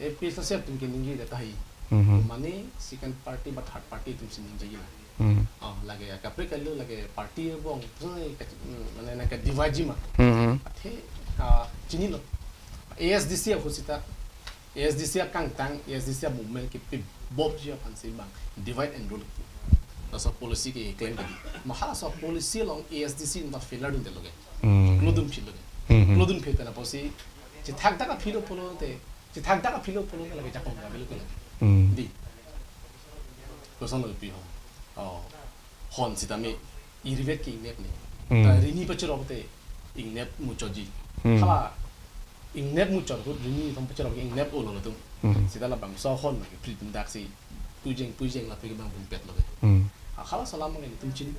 A P H L C atum ke ningje tahai. Hmm. Mane second party ba third party atum si ningje la. Hmm. Oh, lake kaprek kali lake party angbong, so, ka-, mm, mane nangke divide ji ma. Hmm. Athe, ah, chinilo. A S D C ahut sita, A S D C akangtang, A S D C movement kepi bobji aphansi abang divide and rule pu. Laso policy keklem tadi. Ma halaso policy along A S D C nangta failure dundetlo ke. Hmm. Klodun phitlo ke. Hmm. Klodun phit pen apotsi, chethakdak aphilo pulote, chethakdak aphilo pulote lake jakong avelo ke lake. Hmm. Dei. Kosonlo pi ho. Oh. Hon sitame irivet ke ingnep ni. Hmm. Ta rini pachirok te ingnep muchotji. Hmm. Hala ingnep muchot ahut rini thom pachirok ke ingnep olo latum. Hmm. Sita labangso ahon ke phri pindak si pujeng pujeng lapu ke bang pinpetlo ke. Hmm. Ah, halaso alam ke nelitum chini.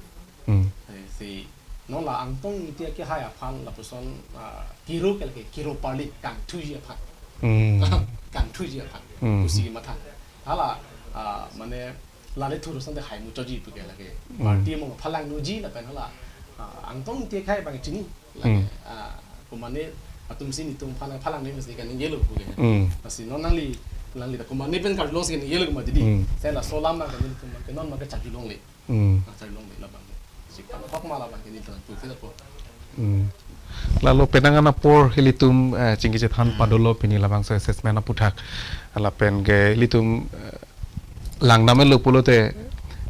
Hmm. Eh, si non la Angtong Ingti kehai aphan lapuson, ah, kiro ke lake kiro parli kangthuji aphan. Hmm. Kangthuji aphan. Hmm. Pusi matha. Hala, ah, mane lale thur sante hai muchotji pu ke lake. Hmm. Party mo phalang nangji lapen hala, ah, Angtong Ingti kehai abang chini. Lake, Hmm. ah, kumane atum si nelitum phalang, phalang ni mesti kan ningjelo pu ke. Hmm. Lasi non nangli, nangli ta kumane pen karjulong si ningjelo komat dei. Hmm. Seta laso alam abang ke nelitum ke non ma ke charjulongle. Hmm. Ah, charjulongle labang. Si kan kok ma labang ke nelitum tu ke lapu. Hmm. Lalo penang an apor ilitum, eh, chingki chethan Hmm. padolo pini labangso assessment aputhak. Lapen ke ilitum, eh, langdamlo pulote,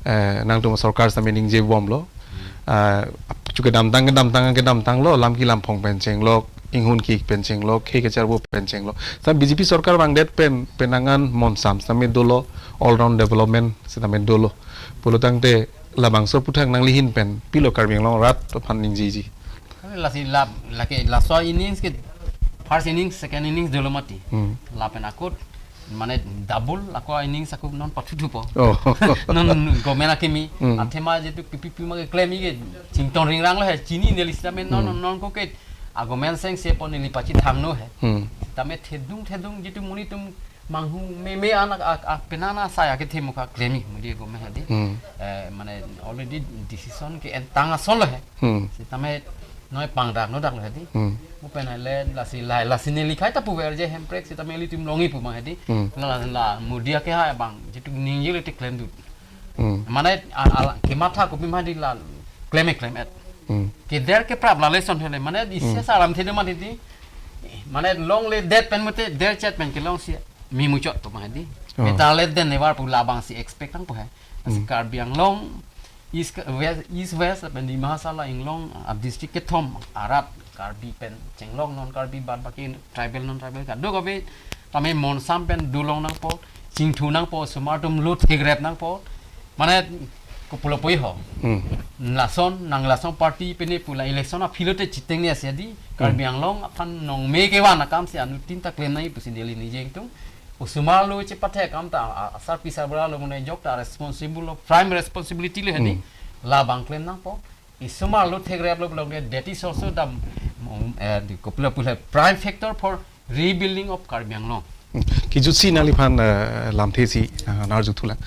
eh, nangtum sorkar sitame ningjebomlo. Hmm. Eh, chu kedamtang, kedamtang, kedamtanglo, lam ki lam phong pen chenglok, inghun ki pen chenglok, khei kacharbo pen chenglok. Sa B J P sorkar vangdet pen, penang an monsam sitame dolo, all round development sitame dolo. Pulotangte labangso aputhak nangli ahin pen pilo Karbi Anglong arat aphan ningjeji. Lasi la, lake laso innings ke first innings, second innings dolo mati. Hmm. Lapen akut mane double ako innings ako non pathuthupo. Oh. Non government akimi, Hmm. athema jitu P P P ma ke klem ke chingtong ringranglo he, chini neli sitame non, Hmm. non, non ko ke a government sengse pon neli pachethangno he. Hmm. Tame thedung thedung jitu monit atum manghu meme anak ak, ak penana saya ke themu ka klem he, modi government hedi. Hmm. Eh, mane already decision ke-en tang asonlo he. Hmm. Sitame noi pangdak no daklo hedi. Hmm. Mo pen le lasi la, lasi neli khai ta puver je hemprek sitame ilitum longji pu abang hedi. Hmm. La, la, la, modi kehai abang jitu ningjelo te klemdun. Hmm. Mane a, a, kematha kopi ma dei la klem-e klem-et. Hmm. Keder keprap la lason hele mane di Hmm. sesa alamthe do mati dei. Mane longledet pen mate derchet pen kelongsi memuchot pu abang hedi. Oh. Better late than never pu labangsi expect tangpo he. Lasi Hmm. Karbi Anglong East, West, East West pen Dima Hasao la inglong a district kethom arat Karbi pen chenglong non Karbi bad baki tribal non tribal kadokave tame monsam pen dolong nangpo, chingthu nangpo, osomar atum lo thekrep nangpo. Mane kopilo poi ho. Hmm. Lason nang lason party pen ne pu la election aphi lote chitengne ase di. Karbi Anglong aphan nongme kevan akam si anuttin ta klem nangji pusi neli ningje ingtung. Osomar lo chepathe akam ta a- a- asarpi sarbura lo mane jok ta responsible lo, prime responsibility lo hedi. Hmm. Labang klem nangpo. Osomar lo thekrep lo belong de, that is also the, mm, eh, the kopilo pule prime factor for rebuilding of Karbi Anglong. Hmm. Kijutsi nangliphan, eh, lamthe si, ah, nangarju thulang.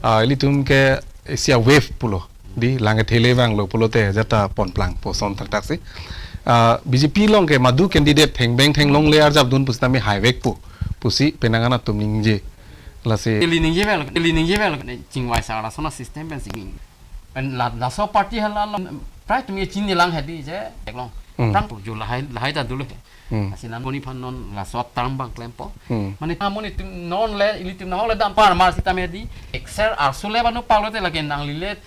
Ah, ilitum ke isi a wave pulo. Di lang kethele vanglo pulote jata ponplangpo son thakthak si. Ah, B J P along ke madu candidate thengbeng thenglongle arjapdun pusitame haivekpo pusi penang an atum ningje. Lasi ili ningje velo, ili ningje velo, chingvai sar lason a system pen singing. Pen la laso party hala lo, prai atum ye chinilang hedi je, eklong. Hmm. Prang tu ju lahai, lahai ta dulu he. Hmm. Lasi non monit aphan non laso term abang klempo. Hmm. Mane ta monit atum non le, ilitum non le dam par mar sitame di. Ekser arsu le banu palo te lake nangli le.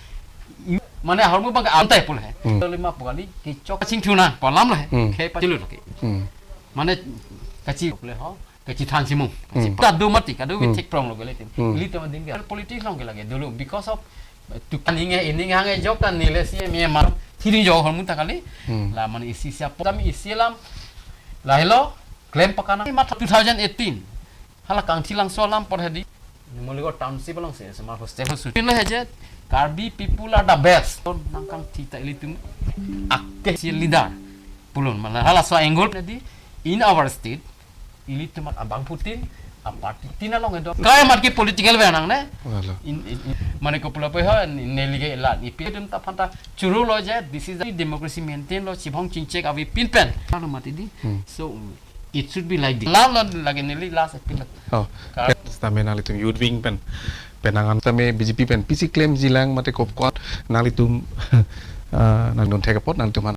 Mane ahormu abang antai pule he. Hmm. Toli ma pu kali, kechok chingthu nangpo alam lo he. Hmm. Khe pa chilu lake. Hmm. Mane kachi pule ho, kachithan chimung. Hmm. Kadu mati, kadu Hmm. vithik prong lo gele tim. Hmm. Ilitum ading ke politics along ke lake dulu because of, eh, tu kan inge ini hange jok kan nile si me mar thiri jo ahormu ta kali. Hmm. La mane isi siap kami isi alam. Lahelo klem pakana mata two thousand eighteen. Hala Kangthilangso alam apor hedi. Numaligarh township along si osomar hostel ho su. Pin lo he je, Karbi people are the best. Ton nangkangthi ta ilitum akke si leader. Pulun mala halaso angle hedi in our state. Ilitum abangphutin, a party tin along edo. Kaya mat ke political ve nangne. Wala. In, in, in, mane kopilo poi ho, neli ke la, ipi atum ta aphan ta churu lo je, this is the democracy maintain lo, chibhong chingchek avi pin pen. Lalu mati di. Hmm. So, it should be like this. Lam lo lake neli last appeal. Oh, Kar- sitame nanglitum youth wing pen. Penang an tame B J P pen pisi klemji lang mate kop kot nanglitum, ah, nangdun thek apot nanglitum aphan